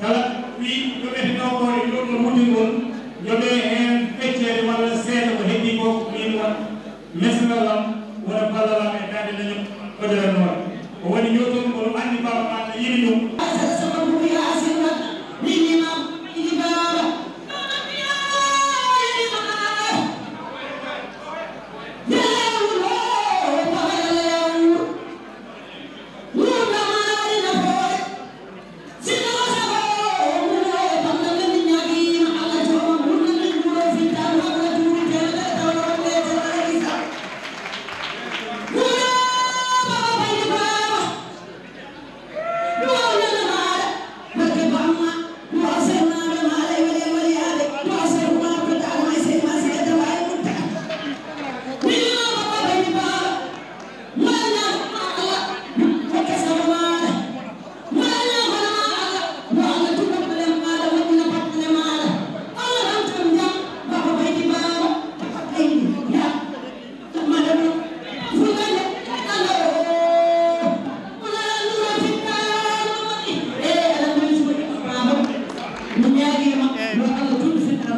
Kala wi yo ɓe ɗo ko e ɗo ko mujjugol, yo ɓe heen feccere walla seeɗa ko heddii ko, min wa-, mesngal am wona ballal am e daande leñol koderannoore. O waɗi ñowtol ngol, o anndi baaba ma no yiɗi ɗum.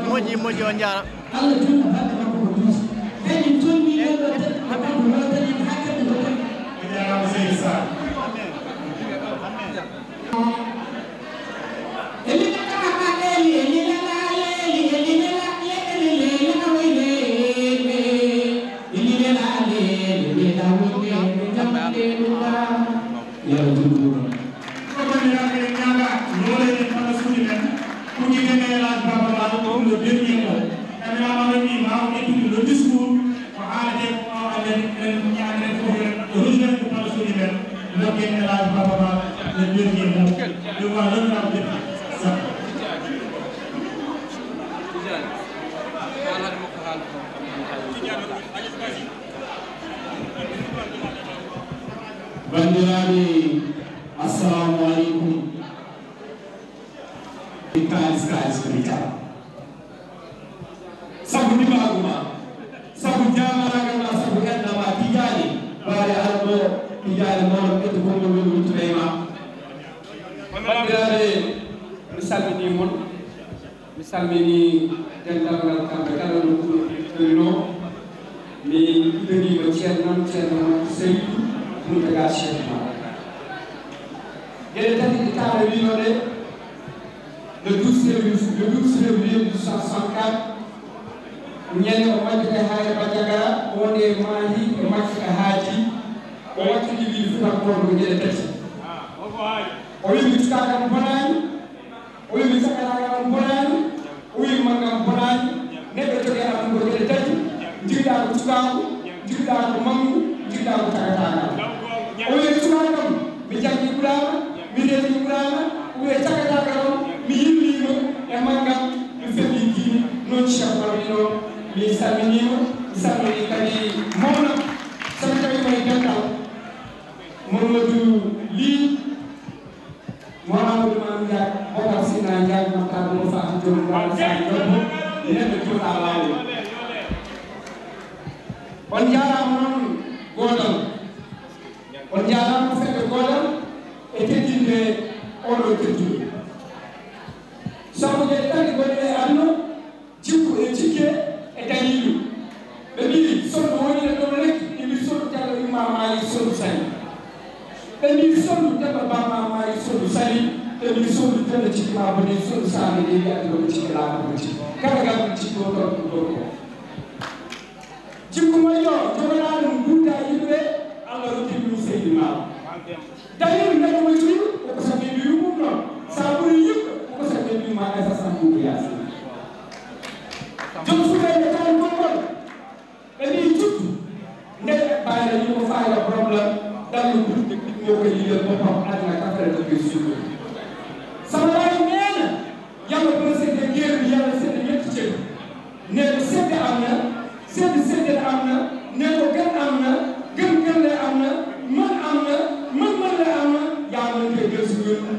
Moƴƴi, moƴƴi, on njaara. Yo Allah juutnu ɗum. Ko banndiraaɓe, eɗen ñaaga, looren en palasuuji men, udditen e El Hadj Baba Maal, ɗum le dernier mot. Caméraman o wi ma o ƴettude le discours, ko haalete ko, o annden, en ñaagen fof yo en rejoindre palasuuji men, ndokken El Hadj Baba Maal, le dernier mot. Ɗum wa l'honorable député Samba. Banndiraaɓe, assalamu aleykum. Kaalis, kaalis ko mi jaɓa. Sabu ndimaagu ma, sabu jaamaraagal ma, sabu enɗam ma, Tijaani Baare Aram ɗo, Tijaani mawɗo ɓesngu gonɗo woni wuttude e ma. Banndiraaɓe, mi salminii mon. Mi salmini denndaangal kamɓe kala no ɗum ɗoyno. Mi ɗuɗaniima ceerno am, ceerno Mamadou Seydou Mountaga Cheikh Mara. Geɗe tati ɗe taala wiino ɗe, le douze février, le douze février mille huit cent soixante-quatre, ñande o majjata Hayre Bandiagara, o woni e Maahi, e Macca e Haaji, o wattini wiide Fuutankooɓe ko geɗe tati. O wi mi cukaaɗam bonaani, o wi mi cakkaraagal am bonaani, o wi manngal am bonaani, neɗɗo jogee am ko geɗe tati, njiɗɗaa ko cukaaku, njiɗɗaa ko manngu, njiɗɗaa ko cagataagal. O wi cukaaku am, mi janngi Quraana, mi reeni Quraana, o wi cagataagal am, mi yilliima e manngal, mi felli diine, noon Cheikh Oumar wino, mi salminiima, mi salminii kadi mawna, so mi tawii ko e dental, Mamadou Ly, Mouhamadou Mame Ndiaye, Bokar Sina Ndiaye, Makhtar Moussa, Joom Daara Sani Debbo, neɗɗo jooɗa laawol. On njaaraama noon goodal. On njaaraama fedde goodal e teddinde oɗo tedduɗo. Sabu geɗe tati gonɗe e aduna, jikku e jikke e daliilu. Ɓe mbii, sondu wonire dow lekki, ɓe mbii, sondu Jallo imma maayi, sondu sali. Ɓe mbii, sondu Demba Ba ma maayi, sondu sali. Ɓe mbii, sondu Penda Cikki ma boni, sondu Saame ɗe wiya ɗum ko jikke laamu ko jikke. Kala ngal ɗum jikki o toon ɗum gorko. Jikku moƴƴo, jogoɗaa ɗum, nguurda yimɓe, Allah rokki ɗum seydi ma. Dawiri ndañi mo cuuɗi, ko ko sañi mbiyu mum noon. Sa ɓuri yimɓe, ko ko sañi mbiyu ma, e sa sambuɗo yaasi. Joom suɓeɓe tawi konngol, ɓe mbii juddu, nde ɓe ɓayra yimɓe fayra problème, ɗallu gudde ɗiɗmo ko yiɗen boppam aduna kafre to ɓe suuɗo. Sama wawi neena, yalla procédé guerre, yalla seɗɗa yetti ceeɗu. Ne ko sedde am na, sedde sedde am na, ne ko gan am na, gan gan le am na, man am na, man man le am na,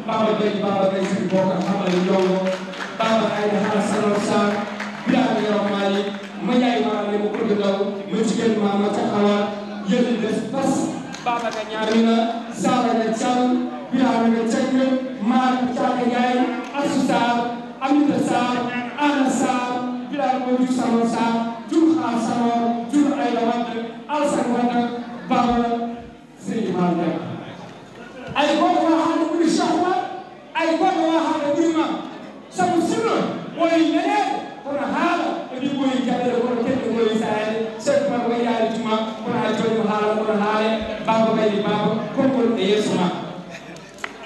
Baba Gaye, Baba Gaye, Sidi Bokar, Hamadi Ndongo, Baba Aïda Hara Salon Sarr, Birame Yoro Mali, Mandiaye Mara Lemo Koddo Ndaw, mo jigéen ma, ma Caxawa, Yelli Bes Bas, Baba Ga Ñamina, Sara Ga Thiam, Birame Ga Thiam, Mara Thiaka Ndiaye, Assou Sarr, Aminata Sarr, Anna Sarr, Birame Modou Salon Sarr, Diouf Xaar Salon, Diouf Aïda Wade, Alassane Wade, Baba Seydi Maal Njaay. Ay gooto waawaa haalde ɓuri Cheikh Oumar, ay gooto waawaa haalde ɓuri ma. Sabu sinno ɓooyi ñaneede, kono haala ɓe mbi ɓooyi jaɓeede, kono keɗɗo ɓooyi sayaade. Cheikh Oumar wayi yaade juma, kono a jooɗiima haala, kono haale, baaba ɓayde baaba, konngol e yeeso ma.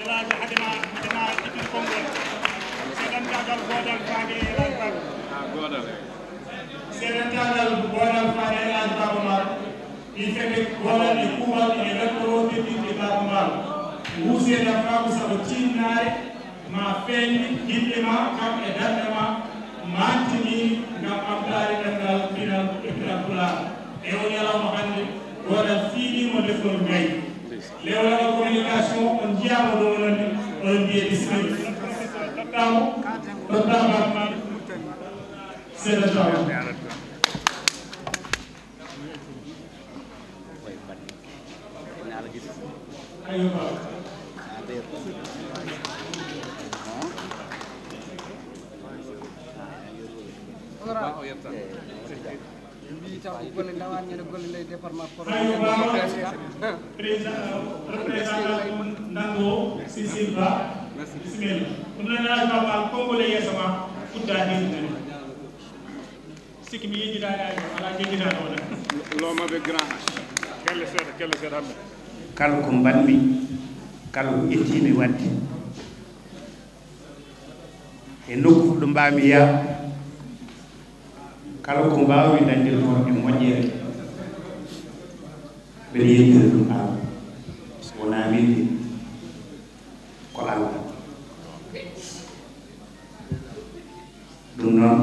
Elaaji Adema, Adema itti konngol. Seeɗantaagal goodal faade e Elaaji Baaba. Seeɗantaagal goodal faade e Elaaji Baaba Maal. Ɗi fedde goodal e kuuɓal ine wettoro teddinɗe Baaba Maal. Ngu seeɗa faamu sabu tiinnaare ma feeñni yimɓe ma kam e darnde ma mantinii ngam ɓamtaare ɗemngal, pinal e pinal Pulaar. E oo ñalawma hannde, goodal fiiliima lefol ngayi. Lewlagal communication, on njiyaama ɗo onon ne, oɗon mbiyee bisimilla. Tottaama, tottaama, seeɗa tawa. Ayo, ba. Honorable. Ɓe mbiyi taw ko golle ndawaani ñande golle ley département Podor. Ayo, ba. Président, représentant Nango, Cécile Ba. Bisimilla. Ɗum noon, Alhaji Baba, konngol e yeeso ma, fuɗɗa hirde. Sikki mi yejjitaani hay gooto, alaa jejjitaaɗo o. Lomaɓe grand. Kelle seeɗa, kelle seeɗa, Ahmed. Kala ko mbaɗmi, kala ko ƴettiimi waɗde e nokku ɗo mbaawmi yaa, kala ko mbaawmi dañde toon e moƴƴere, mbeɗa yettira ɗum Allah. Wonaa min de, ko Allah. Ɗum noon,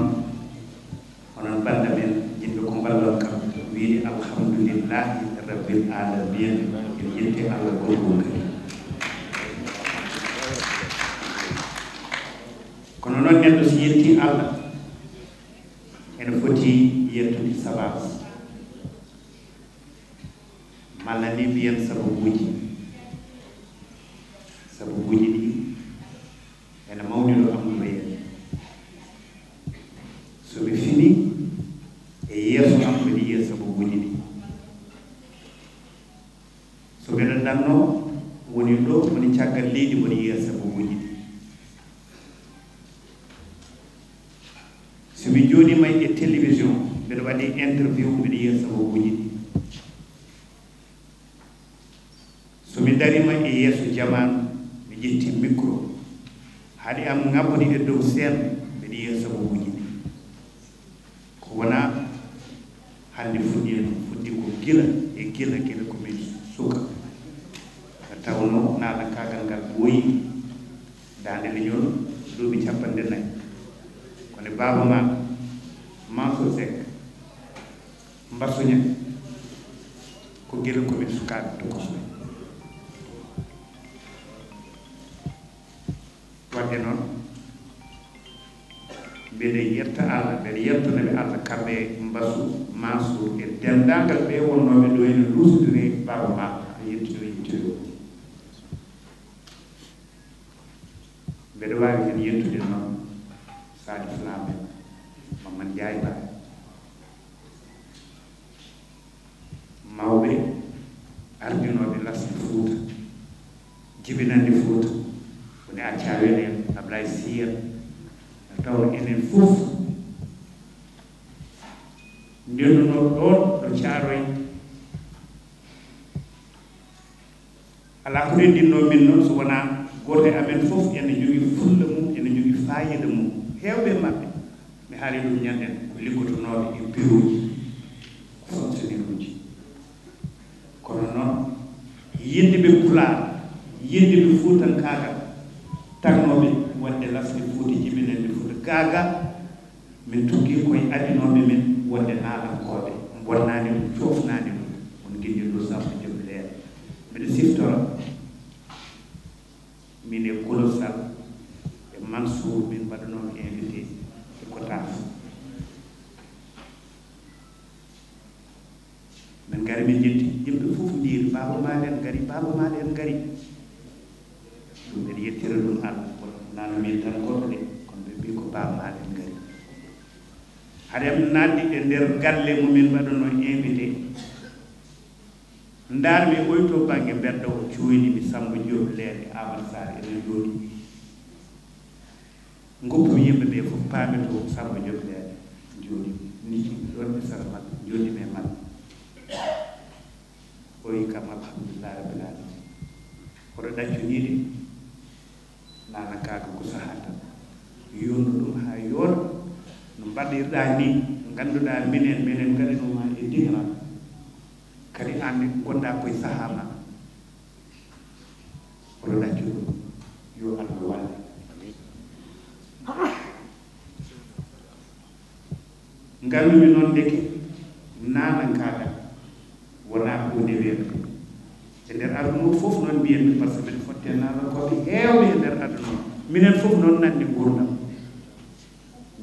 onon bannda men, yimɓe ko mballon kam, wiide alhamdulillahi rabbil alamin, en yetti Allah goɗɗum kadi. Kono noon, neɗɗo si yetti Allah, ene foti yettude sababu. Malla ni mbiyen sababuuji. Sababuuji ɗi ene mawni ɗo am no yeeso. So mi fini e yeeso am, mbeɗa yiya sababuuji ɗi. So mbeɗa danno, woni ɗo, woni caggal leydi, mboɗo yiya sababuuji ɗi. So mi jooɗiima e télévision, mbeɗa waɗi interview, mbeɗa yiya sababuuji ɗi. So mi dariima e yeeso jamaanu, mi ƴetti micro, haɗi am ŋabbude e dow scène, mbeɗa yiya sababuuji ɗi. Ko wonaa hannde fuɗɗi en, fuɗɗi ko gila e gila, gila ko min suka. Nde tawnoo naalankaagal ngal ɓooyi, Daande Leñol, duuɓi cappanɗe nayi. Kono Baaba Maal, Mansour Seck, Mbasu Ñaŋ, ko gila ko min sukaaɓe tokosoɓe. Waɗde noon, mbeɗa yetta Allah, mbeɗa yettana ɓe Allah, kamɓe Mbasu, Mansour e denndaangal ɓe wonnooɓe ɗo ene luusodiri Baaba Maal, a yettii o, yettii o. Mbeɗa waawi heen yettude noon Salif Lam en, Mamman Njaay Ba. Mawɓe ardinooɓe lasli Fuuta, jibinande Fuuta, woni Acca Wel en, Ablaye Sy en, tawa enen fof ndennunoo ɗoon ɗo Caaroy. Alaa ko renndinno min noon so wonaa gooto e amen fof ene jogii fulla mum, ene jogii faayiida mum. Heewɓe e maɓɓe, mi haalii ɗum ñanden, ko liggotonooɓe e bureauji, ko fonctionnaire uji. Kono noon, yiɗde ɓe Pulaar, yiɗde ɓe Fuutankaagal, tagnooɓe waɗde lasli Fuuta, jibinande Fuuta gaagaa, min tuggii koye adinooɓe men wonde naalankooɓe, bonnaani ɗum, coofnaani ɗum, on nginndi ɗo sappo joom leere. Mbiɗa siftora, min e Kolo Min ngari, min njetti, yimɓe fof ndiiri, "Baaba Maal en ngari, Baaba Maal en ngari." Ɗum mbeɗa yettira ɗum Allah, kono nano min tan goto de, kono ɓe mbi ko Baaba Maal en ngari. Haɗe am naatde e nder galle mo min mbaɗanoo invité, ndaarmi oy to bannge mbedda o, cuuyni mi Samba Diop Leele, Amadou Sarr ene jooɗi. Ngoppu yimɓe ɓe fof paami to Samba Diop Leele jooɗi, nicci ɗon e sara maɓɓe, jooɗi e maɓɓe. O wi kam, "Alhamdulillahi Rabbil Alamin." Oɗo ɗaccunii de, nana kaaka ko sahaa tan. Yondu ɗum haa yooɗa, no mbaɗirɗaa ni, ngannduɗaa minen, minen ngaɗanoo ma e digal. Kadi aan ne ngonɗaa koye sahaa ma. Oɗo ɗaccu ɗum, yo Allah walle. Amin. Ngarmi noon ndeke naanankaagal wonaa huunde weeɓde. E nder aduna o fof noon mbiyanmi, par ce que mbiɗa fotte naanankooɓe heewɓe e nder aduna o. Minen fof noon nanndi nguurndam.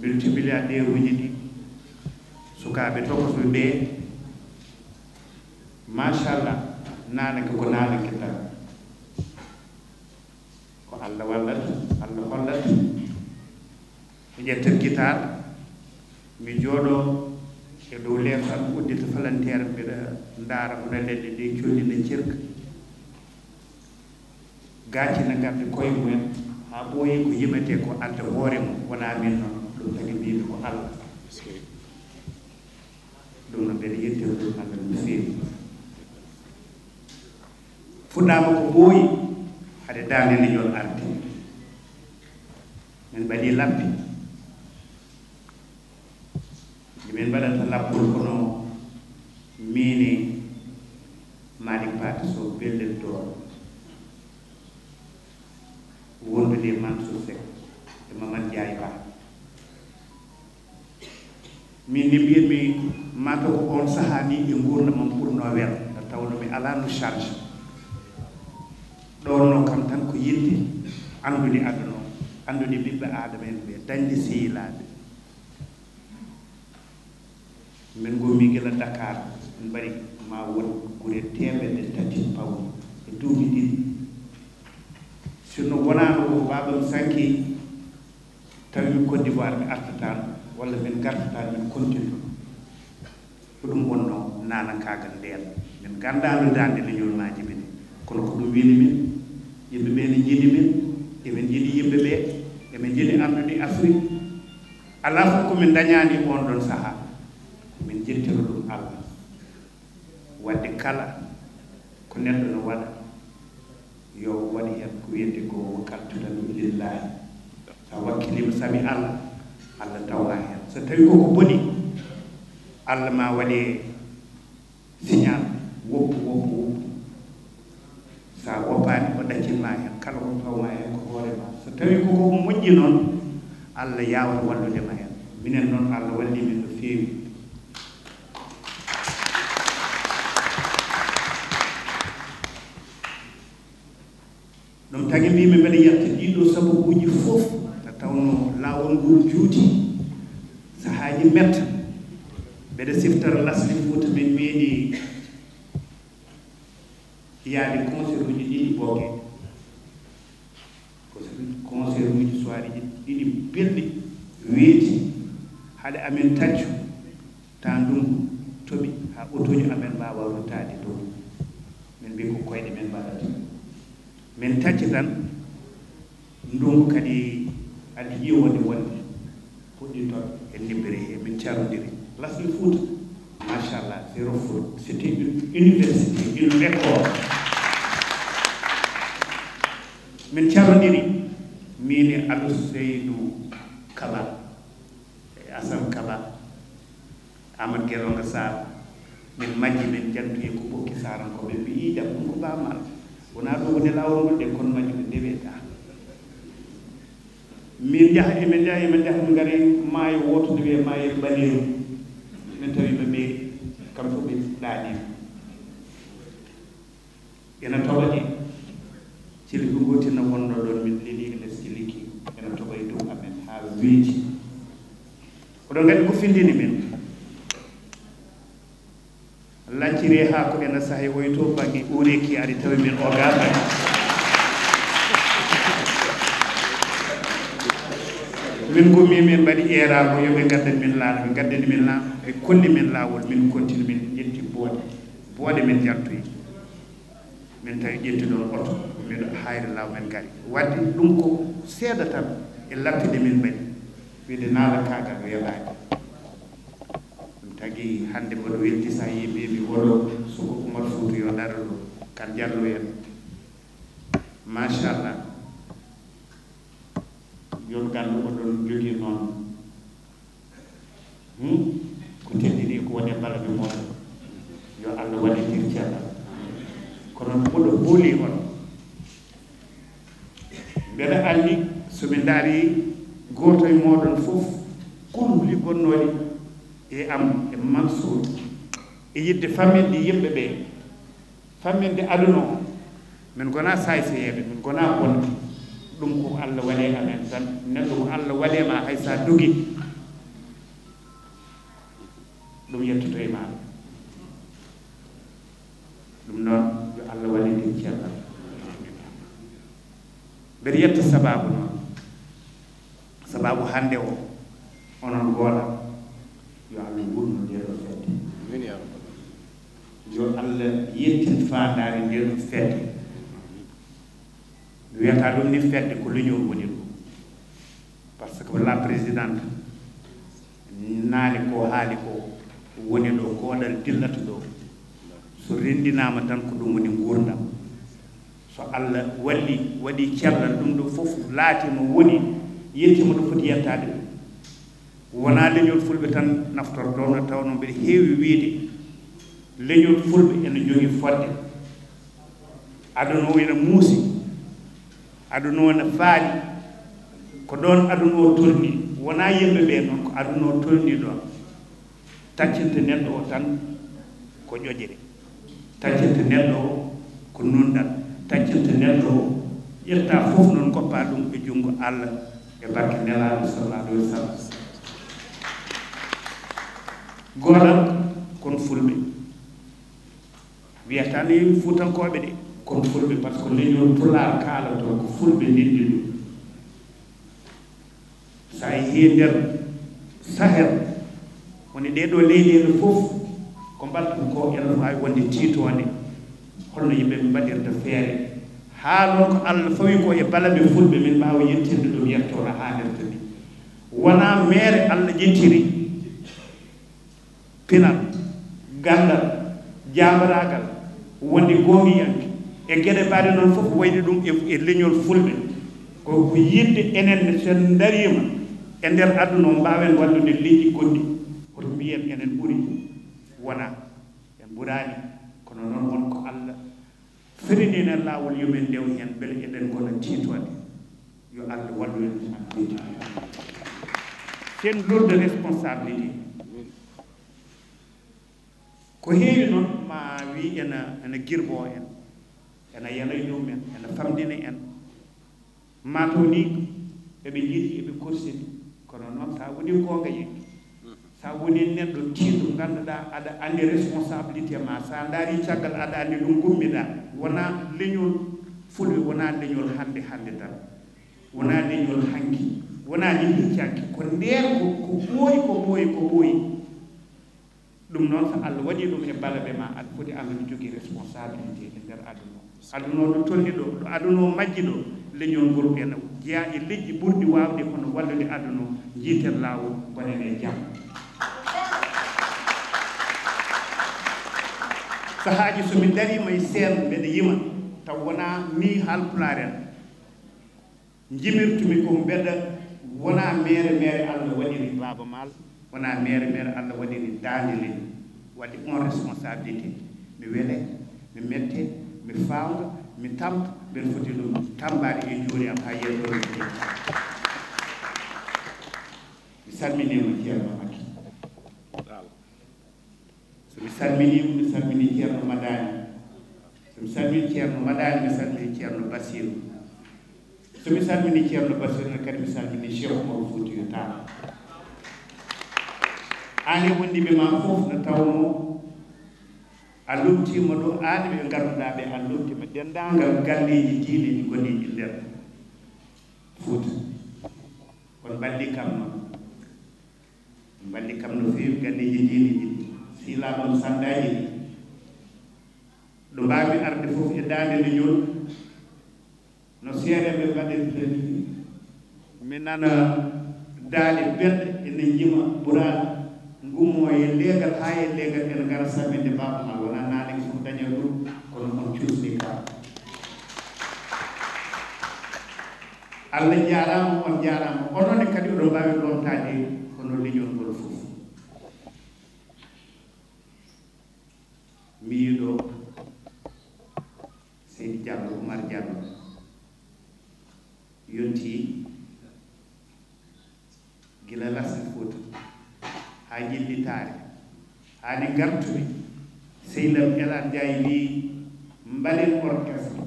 Multiplier ɗeeruuji ɗi, sukaaɓe tokosoɓe ɓe, machallah, naananke ko naananke tan. Ko Allah wallata, Allah hollata. Mi ƴetta guitare, mi jooɗo e dow leeso am, uddita palanteer, mbiɗa ndaara hono leɗɗe ɗe colli no cerka. Gaaci na ngardi koye mumen, haa ɓooyi ko yimete ko adda hoore mum, wonaa min noon, ɗum tagi mbiymi ko Allah. Ɗum no mbeɗa yettira ɗum Allah no feewi. Fuɗɗaama ko ɓooyi, hade daande leñol arde. Min mbaɗi lappi. Nde min mbaɗata lappol kono miin e Malick Pathé Sow Bellel Dor, wondude e Mansour Seck e Mamad Ndiaye Ba. Min ne mbiyatmi, mataw ko oon sahaa ni e nguurndam am ɓurnoo welde, nde tawnoo mi alaano charge. Ɗoolnoo kam tan ko yiɗde anndude aduna o, anndude ɓiɓɓe aadama en ɓe, dañde sehilaaɓe. Min ngummi gila Dakar, min mbaɗi ma won gure teemedde tati pawɗi e duuɓi ɗiɗi. Sinno wonaano ko baabam sanki, tawi mi Côte d'Ivoire, mi artataano, walla min ngartataano, min kontinto. Ko ɗum wonnoo naanankaagal ndeen. Min nganndaano daande leñol maaji men. Kono ko ɗum weli min. Yimɓe ɓe ne njiɗi min. Emin njiɗi yimɓe ɓe. Emin njiɗi anndude Afrik. Alaa fof ko min ndañaani oon ɗoon sahaa. Ko min njettira ɗum Allah. Waɗde kala ko neɗɗo no waɗa, yo waɗ heen ko wiyetee ko wakkaltu tan lillahi. So a wakkiliima sabi Allah, Allah taw ma heen. So tawi koko boni, Allah ma waɗe signal, woppu, woppu, woppu. So a woppaani, o ɗaccinma heen. Kala ko taw ma heen ko hoore ma. So tawi koko moƴƴi noon, Allah yaawata wallude ma heen. Minen noon, Allah walli min no feewi. Ɗum tagi mbimi mbeɗa yetta ɗiɗo sababuuji fof, nde tawnoo laawol ngol juuti, sahaaji metta. Mbeɗa siftora Lasli Fuuta, min meeɗi yaade concert uji ɗiɗi Boke. Ko concert uji soirée ji ɗiɗi belɗi weeti, haɗe amen taccu, ta ndungu toɓi, haa otoji amen mbaawa ruttaade dow. Min mbi ko koyɗe men mbaɗata. Min tacci tan, ndungu kadi addi ƴiwonde wonde. Puɗɗi toon e nibbere he, min carondiri. Lasli Fuuta, machallah, zéro faute. C'était une université, une école. Min carondiri, min e Alou Seydou Kaba, e Assane Kaba, Amadou Guelonga Sarr. Min majji, min jantoyi ko Ɓokki Sarankoɓe, ɓe mbi, "Ii, jam, ɗum ko Ba Maal. Wonaa ɗo woni laawol ngol de, kono majjuɓe ndewe ga." Min njaha, emin njaha, emin njaha, min ngari maayo wooto, nde wiyee maayo Ɓaleeru. Min tawi ɓe mairie, kam fof ɓe ɗaani. Ena toɓa de, cilki gootinna wonno ɗon, min leli e les cilki, ena toɓa e dow amen haa weeti. Oɗon nganndi ko findini min? Lacciree haa ko ena sahe oy to bannge uureki ari tawi min o gaabani. Min ngummi min mbaɗi eeraango yo ɓe ngaddan min laana, ɓe ngaddani min laana, ɓe kolli min laawol, min kontini min ƴetti boode, boode min njartoyi. Min tawi ƴetti ɗon oto, miɗo hayre law min ngari. Wadde ɗum ko seeɗa tan e lattude min mbaɗi, wiyde naala kaagal o yaɓaani. Ɗum tagi hannde mboɗo welti sa yii mbiimi oɗo suko Umar Fuuta yo daro ɗo, kan jallo en. Machallah. Yon ngandu oɗon jogii noon. Hmm? Ko teddini ko woni e balaɓe mooɗon. Yo Allah waɗitir cellal. Kono mboɗo hooli on. Mbeɗa anndi so mi ndaari gooto e mooɗon fof kulhuli gonnooɗi e am e Mansour e yidde famminde yimɓe ɓe, famminde aduna o. Min ngonaa saayseyeeɓe, min ngonaa bonɓe. Ɗum ko Allah waɗi e amen tan. Neɗɗo ko Allah waɗi e ma hay so a dogii, ɗum yettoto e ma. Ɗum noon, yo Allah waɗitir cellal. Mbeɗa yetta sabaabu noon. Sabaabu hannde o, onon goola, yo Allah wuurnu ndee ɗoo fedde. Amin ya rabbal alamin. Yo Allah yettin faandaare ndee ɗoo fedde. Mi wiyata ɗum ni fedde ko leñol woni ɗum. Par ce que la présidente naane ko haali ko woni ɗo, ko waɗal dillata ɗo. So renndinaama tan ko ɗum woni nguurndam. So Allah walli, waɗi cellal, ɗum ɗo fof laatiima woni, yettiima ɗo foti yettaade ɗum. Wonaa leñol fulɓe tan naftortoo, nde tawnoo mbeɗa heewi wiyde leñol fulɓe ene jogii fodde. Aduna o ene muusi, aduna o ene faali, ko ɗoon aduna o tolni. Wonaa yimɓe ɓe noon, ko aduna o tolni ɗoon. Taccinte neɗɗo o tan ko ƴoƴre. Taccinte neɗɗo o ko nunɗal. Taccinte neɗɗo o ƴetta fof noon goppa ɗum e junngo Allah e barke Nelaaɗo sallallahu alayhi wa sallam. Gootal kon fulɓe. Wiyata ni Fuutankooɓe de kon fulɓe, par ce que leñol Pulaar kaalaton ko fulɓe ndenndi ɗum. So a yehii nder Sahel, woni ɗee ɗoo leyɗeele fof, ko mbaɗ-, ko ene waawi wonde tiitoonde, holno yimɓe ɓe mbaɗirta feere. Haa noon ko Allah fawi ko e balaɓe fulɓe, min mbaawa yettinde ɗum yettoore haa nder tawi. Wonaa meere Allah ƴettiri. Pinal, ganndal, jaambaraagal, wonde goongiyanke, e geɗe mbaɗe noon fof, wayde ɗum e, e leñol fulɓe. Ko, ko yiɗde enen ne, so en ndariima e nder aduna o, mbaawen wallude leƴƴi goɗɗi. Hoto mbiyen enen ɓuri? Wonaa. En ɓuraani, kono noon won ko Allah ferinii en laawol, yo min ndew heen, mbele eɗen ngona tiitoonde. Yo Allah wallu en, en mbiydi. C'est une lourde responsabilité. Ko heewi noon, ma wi ena, ena girbo en, ena yana e mum en, ena famɗina en. Mataw ni eɓe njiɗi, eɓe korsini, kono noon, so a woni goonga yimɓe, so a woni neɗɗo tiiɗo, ngannduɗaa aɗa anndi responsabilité ma, so a ndaari caggal, aɗa anndi ɗum ngummiɗaa. Wonaa leñol fulɓe, wonaa leñol hannde hannde tan, wonaa leñol hanki, wonaa ni hiccanki, ko ndeen ko, ko ɓooyi, ko ɓooyi, ko ɓooyi. Ɗum noon, so Allah waɗii ɗum e balaɓe ma, aɗa foti, Allah no jogii responsabilité e nder aduna o. Aduna o ɗo tolni ɗo, ɗo aduna o majji ɗo, leñol ngol ɓe no jeyaa e leƴƴi ɓurɗi waawde kono wallude aduna o, njiiten laawol, ngonen e jam. Sahaaji so mi dariima e seen, mbeɗa yima, taw wonaa ni Haalpulaar en. Njimirtumi ko mbeɗa wona meere meere Allah waɗiri Baaba Maal, wona meere meere Allah waɗiri Daande Leydi. Waɗi on responsabilité. Mi wele, mi mette, mi fawnga, mi tampa, mbeɗa foti ɗum tambaade e juuɗe am haa yeeso. Mi salminiima Ceerno Makki. So mi salminii mo, mi salminii Ceerno Madani. So mi salminii Ceerno Madani, mi salminii Ceerno Basiru. So mi salminii Ceerno Basiru ne kadi, mi salminii Cheikh Oumar Foutiyou Tall. Aan e wondiiɓe ma fof, no tawnoo A lomtiima ɗo, aan e ɓe ngannduɗaa ɓe, a lomtiima denndaangal galleeji diine ɗi ngoni e nder Fuuta. On mballii kam noon. On mballii kam no feewi galleeji diine ɗi, sehilaaɓe am sanndaaji ɗi. Ɗo mbaaw-mi arde fof e daande leñol, no seereeɓe mbaɗirta ni, mi nana daaɗe belɗe ene njima ɓuraana, ngummoo e leegal haa e leegal, ene ngara salminde Baaba Maal. Wonaa naange fof daña ɗum, kono on cuusni ka. Allah jaaraama, on jaaraama. Onon ne kadi oɗon mbaawi lomtaade hono leñol ngol fof. Mi yiɗo Seydi Diallo, Oumar Diallo, yontii gila Lasli Fouta haa Ƴellitaare, haa nde ngartumi, sehil am Elhadj Ndiaye wii, "Mbaɗen orchestre."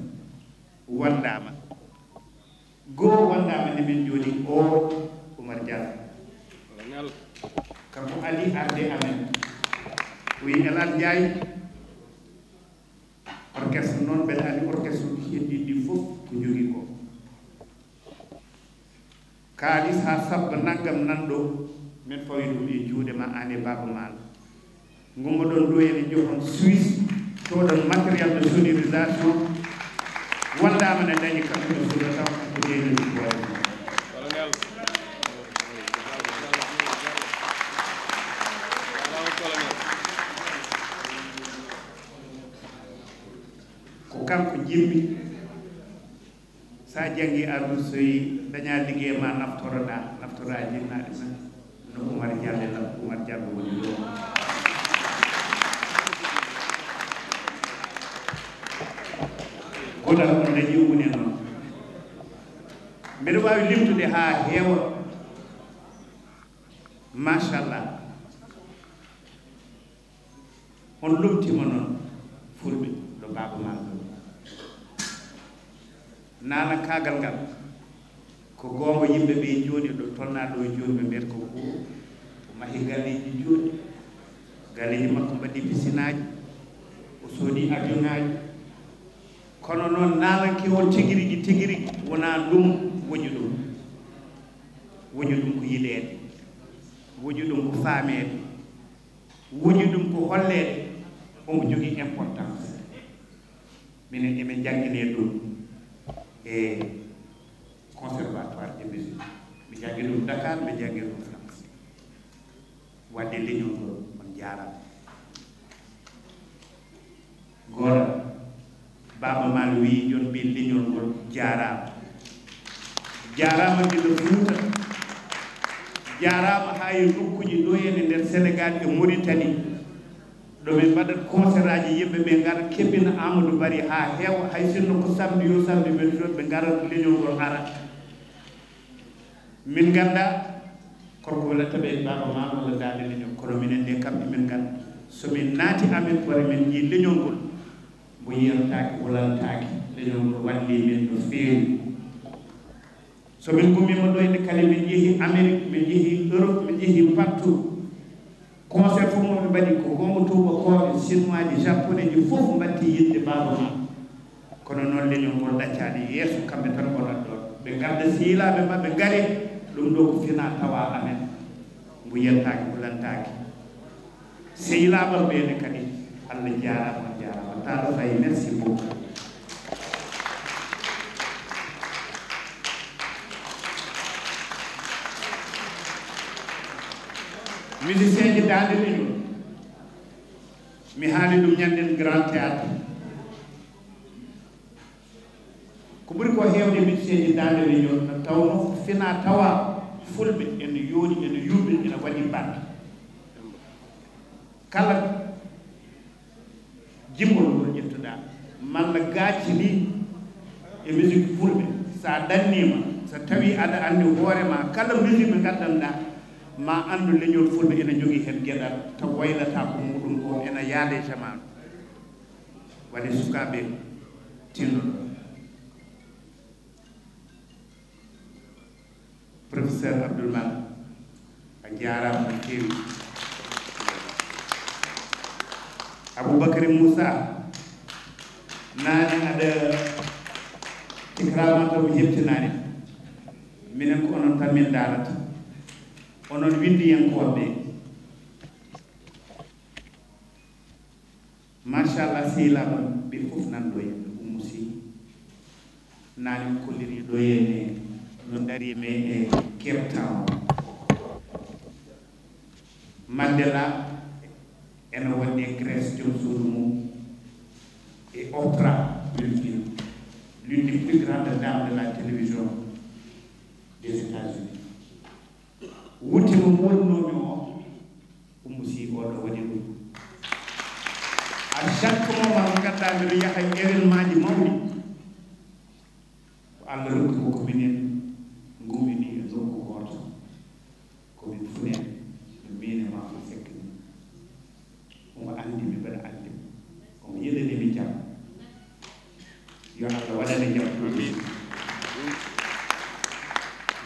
Wondaama. Goo wondaama nde min njooɗii o Oumar Diallo. Kanko ali arde amen. O wii, "Elhadj Ndiaye, orchestre noon, mbeɗa anndi orchestre uji heddiiɗi ɗi fof ko njogii ko. Kaalis haa sabba nanngam nan ɗo, min fawi ɗum e juuɗe ma, aan e Baaba Maal. Ngummoɗon ɗo, ene njoton Suisse, coodon matériel de sonorisation." Wondaama ne dañi kam ene suuɗa taw ko jeeynude boole. Ko kanko jimmi. Sa janngi ardu, so yi daña liggey ma, naftoroɗa, naftora jinnaaɗe ma. No Oumar Diallo la, Oumar Diallo woni ɗo. Goɗal on dañi woni noon. Mbeɗa waawi limtude haa heewa. Machallah. On lomtiima noon Fulɓe ɗo Baaba Maal ɗo. Naalankaagal ngal, ko goonga, yimɓe ɓe njooɗi ɗo tolnaa ɗo jooni, ɓe mbiyata ko Buur, o mahi galleeji njooɗi, galleeji makko mbaɗi pisinaaji, o soodi avion ŋaaji. Kono noon, naalanke o tigi rigi, tigi rigi, wonaa ɗum woƴi ɗum. Woƴi ɗum ko yiɗeede, woƴi ɗum ko faameede. Woƴi ɗum ko holleede omo jogii importance. Minen emin njannginee ɗum e Conservatoire de musique. Mi janngi ɗum Dakar, mi janngi ɗum France. Waɗde leñol ngol, on njaaraama. Gooto, Baaba Maal wii, "Yo on mbiy leñol ngol jaaraama." Jaaraama gila Fuuta. Jaaraama haa e nokkuuji ɗo en e nder Senegaal e Moritani. Ɗo min mbaɗat concert aji, yimɓe ɓe ngara kebbina Amadou Barry haa heewa, hay sinno ko samedi yo samedi, min jooɗi ɓe ngara leñol ngol ara. Min nganndaa korko walla taɓe Baaba Maal walla Daande Leñol, kono minen de kam emin ngannda. So min naati amin koore, min njii leñol ngol, mbo yiyataake, wulantaake, leñol ngol wallii min no feewi. So min ngummiima ɗo, ene kadi min njehi Amérique, min njehi Europe, min njehi partout. Concert fof mo ɓe mbaɗi ko goonga, tuubakooɓe, sinwaaji, japonais ji fof mbatti yiɗde Baaba Maal. Kono noon leñol ngol ɗaccaani yeeso, kamɓe tan ngonat ɗoon. Ɓe ngadda sehilaaɓe maɓɓe ngari, ɗum ɗo ko fina tawa amen. Ngu yentaaki, ngu lantaaki. Sehilaaɓe am ɓeene kadi, Allah jaaraama, on jaaraama. Taala Faye, merci beaucoup. Musicien ji Daande Leñol, mi haali ɗum ñanden Grand Théâtre. Ko ɓuri ko heewde musicien ji Daande Leñol, no tawno fina tawa Fulɓe ene yooɗi, ene yuɓɓi, ene waɗi bande. Kala jimmol ngol ƴettuɗaa, malla gaaci ni e musique Fulɓe, so a ɗanniima, so tawii aɗa anndi hoore ma, kala musique ɓe ngaddanɗaa, ma anndu leñol Fulɓe ene jogii heen geɗal, taw waylataa ko muɗum ko ene yaada e jamaanu. Waɗi sukaaɓe tinno ɗo. Professeur Abdoul Mane, a jaaraama no feewi. Aboubacry Moussa, naane aɗa tikrama taw mi heɓtinaani. Minen ko onon tan min ndaarata. Onon winndiyankooɓe ɓe. Machallah, sehilaaɓe ɓe fof nan ɗo e Oumou Sy. Naane kolliri ɗo e ne no dari me e Cape Town. Mandela ene wonde Grèce joom suudu mum e Oprah Winfrey, l'une des plus grandes dames de la télévision des États-Unis. Wutte mo moolnoomi o, Oumou Sy oɗo waɗi ɗum. À chaque moment mo ngannduɗaa mbiɗo yaha e événement ji mawɗi, ko Allah rokki mo ko minen ngummini e nokku gooto. Ko min funen no miin e Mansour Seck ni. Omo anndi mi, mbeɗa anndi mo. Omo yiɗani mi jam. Yo Allah waɗane jam. Amin.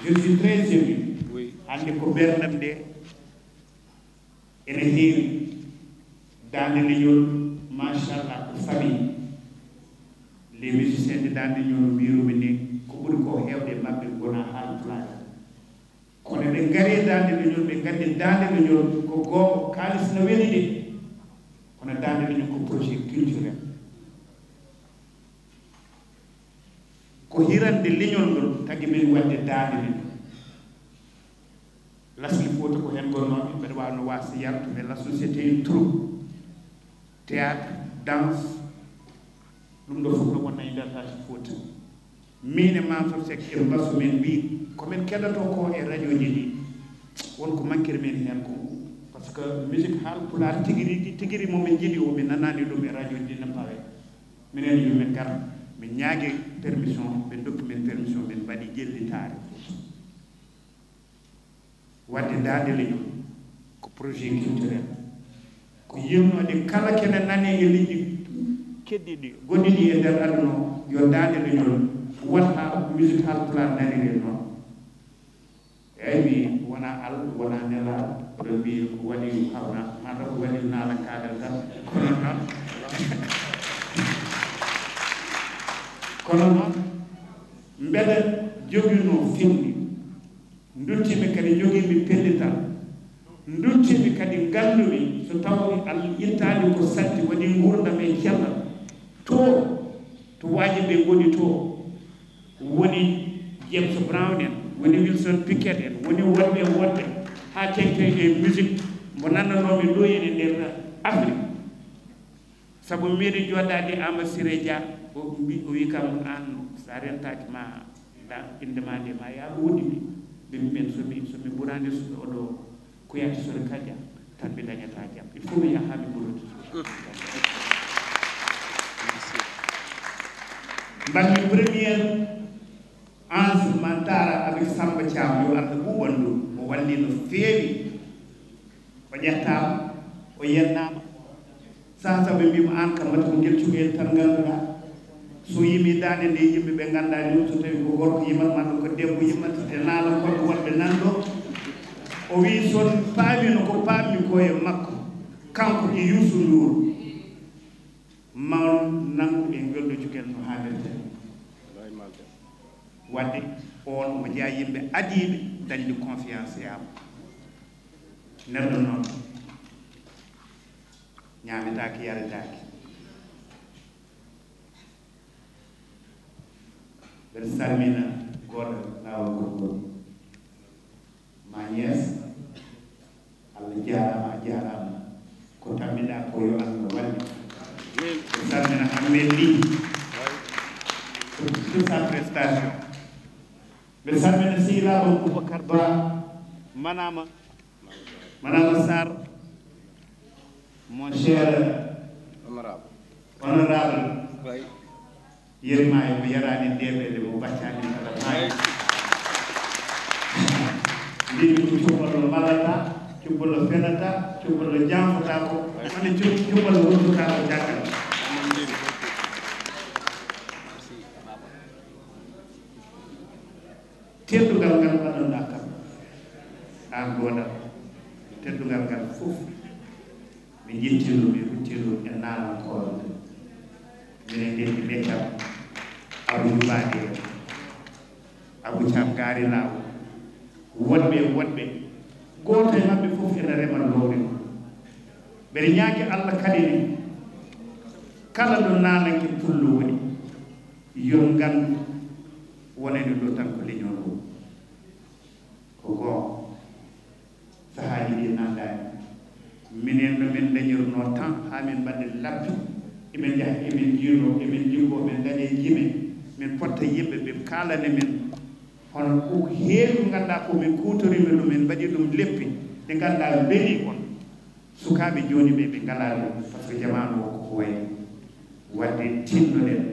Je suis très ému. Oui. Hannde ko berndam nde ene heewi. Daande Leñol, machallah, ko famille. Les musiciens de Daande Leñol no mbirumi ni, ko ɓuri ko heewde e maɓɓe ngonaa haalpulaaɓe. Kono ɓe ngari e Daande Leñol, ɓe nganndi Daande Leñol ko goonga, kaalis no weli de. Kono Daande Leñol ko projet culturel. Ko hirande leñol ngol tagi min waɗde Daande Leñol. Lasli Fouta ko heen ngonnoomi, mbeɗa waawi no waasa yaltude. Lasli c'était une troupe, théâtre, danse, ɗum ɗo fof no wonna e nder Lasli Fouta. Min e Mansour Seck e mbasu men mbi ko min keɗoto ko e radio ji ɗi, won ko mankiri min heen ko, parce que musique haalpulaar tigi rigi, tigi ri mo min njiɗi o, min nanaani ɗum e radio ji ɗi no mbawe. Minen yo min ngar, min ñaagi permission, ɓe ndokki min permission, min mbaɗi ƴellitaare. Waɗde Daande Leñol ko projet culturel, ko yiyannooɗe kala kene nane e leƴƴi keddiiɗi, gonɗi ɗi e nder aduna o, yo Daande Leñol waɗ haa musique haalpulaar nanire noon. Eeyi, mi wonaa Al, wonaa Nelaaɗo, oɗon mbiyi ko waɗi hawna, maa taw ko waɗi naala kaadal tan, kono noon, kono noon, mbeɗa joginoo fimni. Nduttiimi kadi, njogiimi pellital. Nduttiimi kadi, nganndumi so taw Allah ittaani ko satti, waɗi nguurndam e cellal. To, to waaji ɓe ngoni to, woni James Brown en, woni Wilson Pickett en, woni wonɓe wonɓe haa teŋti e musique mo nanndanoomi ɗo e nder Afrique. Sabu mi meeɗi jooɗaade e Amadou Siré Dia, o mbi-, o wi kam, "Aan, so a rentaaki ma, da, innde ma nde ma yaaru woɗɗi mi." Ɓe mbi men, "So mi, so mi ɓuraani suuɗo oɗo Kouyaté Sori Kadia, tan mi dañataa jam. Il faut mi yaha mi ɓuroto." Mbaɗmi première Anse Mantara avec Samba Thiam, yo Allah ɓuuɓan ɗum. O walli no feewi. O ƴettaama, o yennaama. Saha sabu ɓe mbiima aan kam mata ko ngel cukalel tan ngannduɗaa. So yimi daande nde yimɓe ɓe nganndaa ɗum, so tawi ko gorko yimat, maa ɗum ko debbo yimat, e naala goɗɗo wonɓe nan ɗo. O wi so paamino ko paammi ko e makko, kanko e Youssou Ndour. Mawɗo nanngu e ngel ɗo cukalel no haanirta ni. Waɗde oon omo jeyaa yimɓe adiiɓe dañde confiance e am. Neɗɗo noon ñaametaake, yaretaake. Mbeɗa salmina goɗɗo laawol ngol ngol. Ma Niass, Allah jaaraama, a jaaraama. Ko tammiɗaa ko yo Allah wallu. Mbeɗa salmina Ahmed Ly. Toute sa prestation. Mbeɗa salmina sehilaaɓe Boubacar Ba, Manama, Manama Sarr, mon cher honorable. Honorable. Yeri maayo mo yaraani ndeɓele mo baccani kala maayo. Mbimi ko cuballo malata, cuballo fenata, cuballo janfotako, woni cu-, cuballo ruttotako jaggal. Teddungal ngal mbaɗanɗaa kam, aan gootal, teddungal ngal fof, mi njettii ɗum, mi ruttii ɗum e Baade Abu Caam ngaari laaw. Wonɓe, wonɓe, gooto e maɓɓe fof ene rema lowre mum. Mbeɗa ñaagi Allah kadi ne, kala ɗo naananke pullo woni, yo nganndu wonani ɗo tan ko leñol mum. Ko goonga. Sahaaji ɗi nandaani. Minen no min dañirnoo temps haa min mbaɗa lappi, emin njaha, emin njiirnoo, emin njiggoo, min ndaña jime, min potta yimɓe, ɓe kaalana min hono ko heewi ko ngannduɗaa ko min kuutoriima ɗum, min mbaɗi ɗum leppi ɗi ngannduɗaa mbelii on. Sukaaɓe jooni ɓe, ɓe ngalaa ɗum, par ce que jamaanu o ko ko wayi. Waɗde tinnoɗen,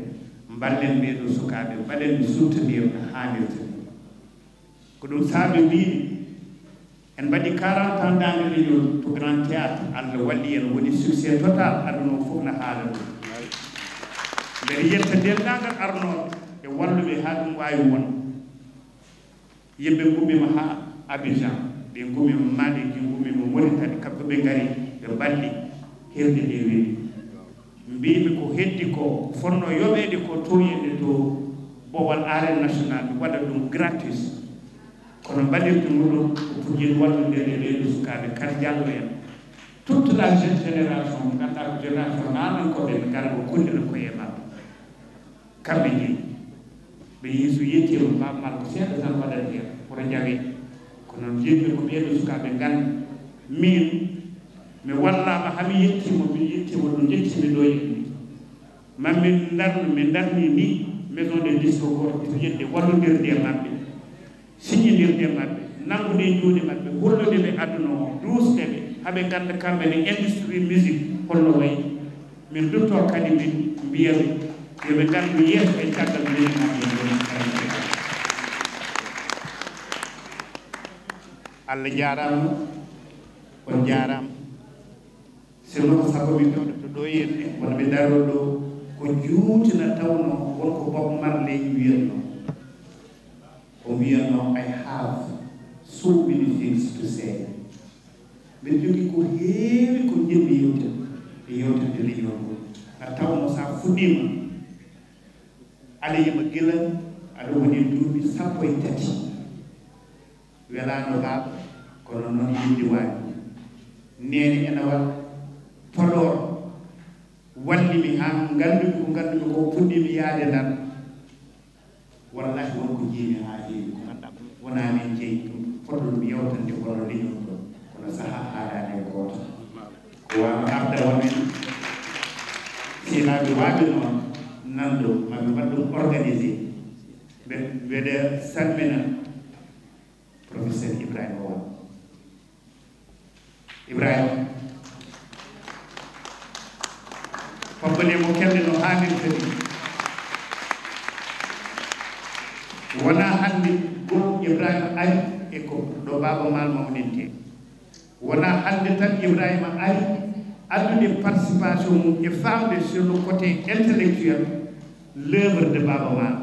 mballen ɓee ɗoo sukaaɓe, mbaɗen ɓe soutenir no haanirta ni. Ko ɗum saabi mbiimi, en mbaɗi quarante ans Daande Leñol to Grand Théâtre, Allah walli en, woni succès total, aduna o fof na haala ɗum. Mbeɗa yetta denndaangal arnooɓe e walluɓe haa ɗum waawi won. Yimɓe ngummiima haa Abidjan, ɓe ngummiima Mali, ɓe ngummiima Mauritanie, kamɓe ɓe ngari, ɓe mballi hirde nde weeli. Mbiimi ko heddi ko, ko fotnoo yoɓeede ko, tooñeede to Bowal Arène Nationale, mi waɗa ɗum gratuit. Kono mbaɗirde muɗum ko pour yen wallude e ɓee ɗoo sukaaɓe, Kar Jallo en. Toute la jeune génération, mo ngannduɗaa ko génération naanankooɓe, ɓe ngara ɓe kollira koye maɓɓe. Kamɓe jeyi. Ɓe yehi so yettiima, Baaba Maal ko seeɗa tan waɗata heen, woto jawe. Kono mbiyatmi ko ɓee ɗoo sukaaɓe ngannda, miin, mi wallaama, haa mi yettiima, mi yettiima ɗo njettiimi ɗo yimɓe. Maa min ndarnu, min ndarni ndi maison de disque ko pour yedde wallondirde e maɓɓe, siññindirde e maɓɓe, nanngude e juuɗe maɓɓe, hollude ɓe aduna o, duusde ɓe, haa ɓe ngannda kamɓe ne industrie musique holno wayi. Min duttoo kadi, min mbiya ɓe, yo ɓe ngartu yeeso e caggal minen maɓɓe ngoni kadi. Allah jaaraama, on jaaraama. Sinno ko sago min jooɗoto ɗo e en, walla min daroo ɗo, ko juuti na tawno won ko Bob Marley wiyatno. O wiyatno, "I have so many things to say." Mbeɗa jogii ko heewi ko njiɗmi yewtude e yewtande leñol ngol. Na tawno so a fuɗɗiima, aɗa yima gila aɗa woni e duuɓi sappo e tati. Welaano baaba, kono noon yimde waani. Neene ena waɗa Podor, walli mi haa nganndu-mi ko nganndu-mi ko, puɗɗii-mi yahde Ndar. Wallahi, won ko njii-mi haa heewi, ko nganndu-ɗaa ko wonaa min jeyi ɗum, fotde ɗum yewtande kono leñol ngol, kono sahaa haalaani e gooto. Ko waano arda won en, sehilaaɓe waawɓe noon nan ɗo, maa ɓe mbaɗ ɗum organisé. Mbe-, mbeɗa salmina Professeur Ibrahima Wal. Ibrahima, pabbale mo kelle no haanirta ni. Wonaa hannde gom Ibrahima ari e ko ɗo Baaba Maal mawnintee. Wonaa hannde tan Ibrahima ari addude participation mum e faamde sur le côté intellectuel l'œuvre de Baaba Maal.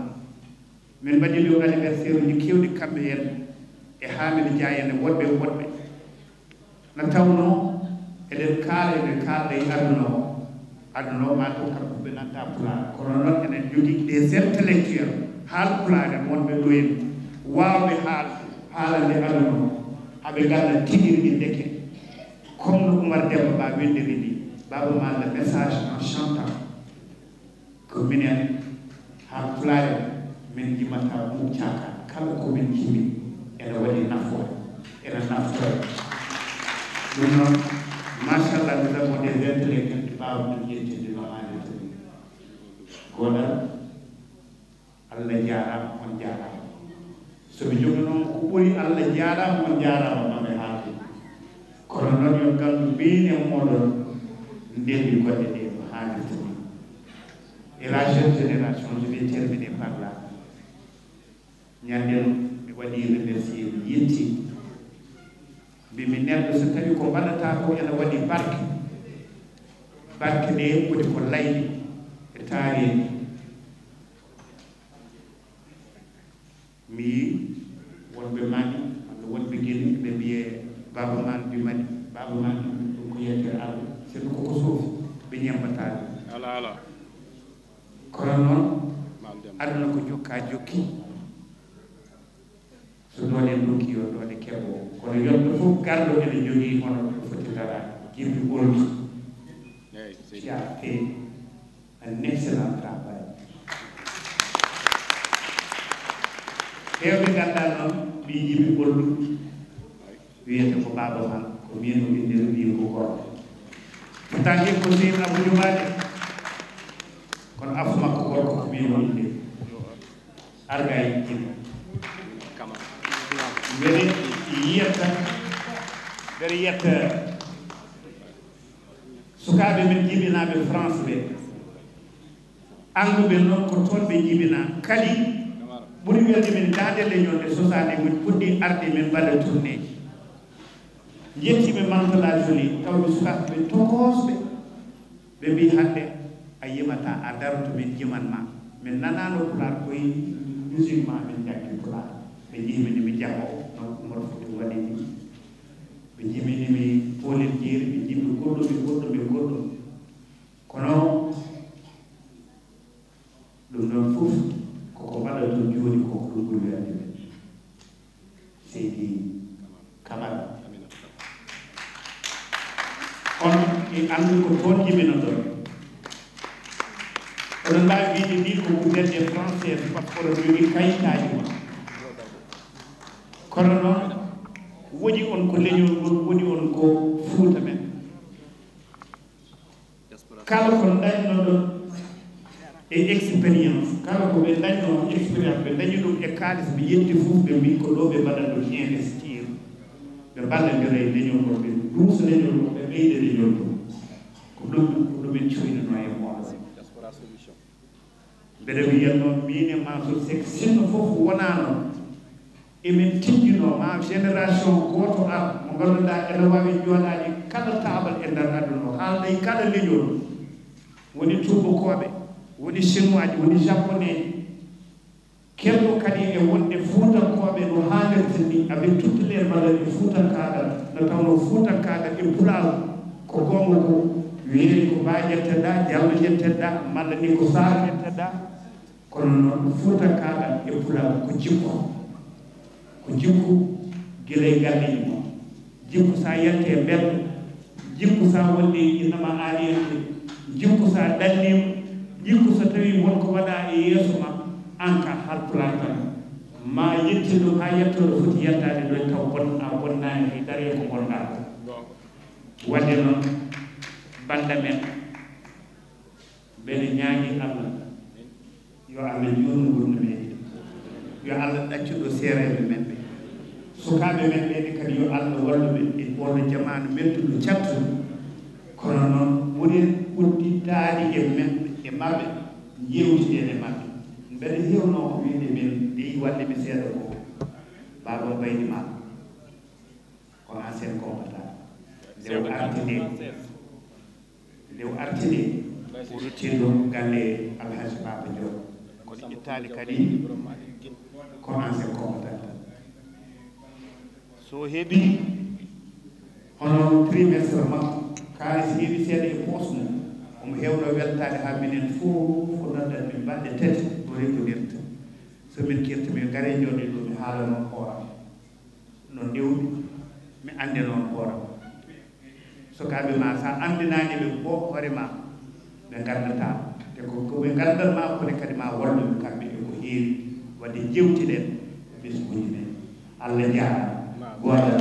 Min mbaɗi ɗo anniversaire uji keewɗi kamɓe en e Hamidou Dia en e woɗɓe e woɗɓe. Na tawnoo eɗen kaala, eɗen kaalda e aduna o. Aduna o maa taw kamɓe fof ɓe nanta Pulaar. Kono noon eɗen njogii des intellectuels haalpulaar en wonɓe ɗo en, waawɓe haal-, haalande aduna o, haa ɓe ngannda tigi rigi ndeke. Comme no Oumar Demba Ba winndiri ni, Baaba Maal le message en chantant. Ko minen haalpulaar en, min njimata mum caaka, kala ko min njimi ene waɗi nafoore, ene naftora. Ɗum noon, machallah, nous avons des intellectuels ɓe mbaawa ɗum yettinde no haanirta ni. Goonga, Allah jaaraama, on jaaraama. So ɓe njoginoo ko ɓuri, Allah jaaraama, on jaaraama, ma ɓe haalde. Kono noon, yo nganndu miin e mooɗon ndenndi golle ɗe no haanirta ni. Et la jeune génération, je vais terminer par là. Ñande mi waɗi remercier, mi yetti. Mbimi neɗɗo so tawi ko mbaɗata ko ene waɗi barke, barke ɗe woni ko layde e taariindi. Mi yii wonɓe Mali, walla wonɓe Guinée, ɓe mbiyee Baaba Maal du Mali, Baaba Maal du Mali, ɗum ko yettere Allah, c'est ɗum koko soofi, ɓe ñemmbataa ɗum. Ala, ala. Kono noon, Aduna ko jokka jokki. So doole ndokki, yo doole keɓo. Kono yonto fof garɗo ene jogii hono ɗo foti daraade. Jibi Ɓoldu. Eeyi, seydi. Tu as fait un excellent travail. Heewɓe nganndaa noon, mbii Jibi Ɓoldu wiyete ko baaba ma, ko miin o innde, o wii ko gorko. Pourtant, ko sehil Abou Jumbaade, kono afu makko gorko ko miin o innde. Arga e Jibi. Mbeɗe yetta, mbeɗe yetta sukaaɓe men jibinaaɓe France ɓe. Annduɓe noon ko toon ɓe jibinaa. Kadi ɓuri welde min daande leñol nde sosaade, min puɗɗi arde min mbaɗa tournéeji. Njettiiɓe Mantes-la-Jolie, tawɓe sukaaɓe ɓe tokosɓe. Ɓe mbii, "Hannde a yimataa, a daroto, min jiman ma." Min nanaano Pulaar, koye musique ma min njanngi Pulaar. Ɓe njii min emi jahoowo, no Umar Fuuti waɗi ni. Ɓe njii min emi Poolel Jeeri, ɓe njii mi goɗɗo, mi goɗɗo, mi goɗɗo. Kono ɗum ɗoon fof koko mbaɗa toon jooni ko, ko ɗum ɓuri welde men. Seydi Camara. On e anndu ko toon jibinoɗon. Oɗon mbaawi wiide ni ko vous êtes des Français, par ce que oɗon jogii kayitaaji mon. Kono noon, woni on ko leñol ngol, woni on ko Fuuta men. Kala ko ndañnoɗon e expérience, kala ko ɓe ndañno expérience, ɓe ndañi ɗum e kaalis, ɓe yetti fof, ɓe mbii ko ɗo ɓe mbaɗat ɗum investir, ɓe mballondira e leñol ngol, ɓe duusa leñol ngol, ɓe ɓeyda leñol ngol. Ko ɗum, ko ɗum en cuynanoo e mooɗon. Mbeɗa wiya noon, miin e Mansour Seck, sinno fof wonaano, emin tijjinoo ma génération gooto ar, mo ngannduɗaa ene waawi jooɗaade kala taabal e nder aduna o, haalda e kala leñol, woni tuubakooɓe, woni chinois ji, woni japonais ji. Kelɗo kadi e wonde Fuutankooɓe no haalirta ni, avec toutes les valeurs e Fuutankaagal, no tawnoo Fuutankaagal e Pulaar ko goonga ko, wiyee ko Bah ƴetteɗaa, Jallo ƴetteɗaa, malla ni ko Saar ƴetteɗaa. Kono noon, Fuutankaagal e Pulaar ko jikku. Ko jikku gila e galleeji mon. Jikku so a yalti e mbedda, jikku so a wonde ina ma aaliyante, jikku so a ɗanniima, jikku so tawii won ko waɗaa e yeeso ma, aan ka Haalpulaar tan, ma yettin ɗum haa yetto ɗo foti yettaade ɗo, taw bon-, a bonnaani hay dara e ko ngonɗaa ko. Waɗde noon, bannda men, mbeɗa ñaagii Allah, yo Allah juutnu ngurndan meeɗen. Yo Allah ɗaccu ɗo seereeɓe men ɓe. Sukaaɓe men ɓe ne kadi, yo Allah wallu ɓe e oɗo jamaanu mettuɗo, cattuɗo. Kono noon, ɓuri udditaade e men, e maɓɓe, njeewtiden e maɓɓe. Mbeɗa heewnoo ko wiyde min, nde yi waɗde mi seeɗa ko, Baaba Baydi Maal. Ko ancien combattant. Nde o arti nde, nde o arti nde, o rutti ɗum galle Alhaji Baba Diop. Kono ittaani kadi ko ancien combattant. So heɓi hono trimestre makko, kaalis heewi seeɗa e poos mum, omo heewno weltaade haa minen fof ko noddat min balɗe tati o reggondirta. So min kirti, min ngare jooɗi ɗo, mi haala noon hooram. No ndewmi, mi annde noon hooram. Sukaaɓe ma, so a anndinaani ɓe ko hoore ma, ɓe nganndataa. Te ko, ko ɓe nganndan ma, kono kadi ma wallu ɓe kamɓe e ko heewi. Waɗde jewtiɗen ɓesnguuji men. Allah jaaraama. Gooto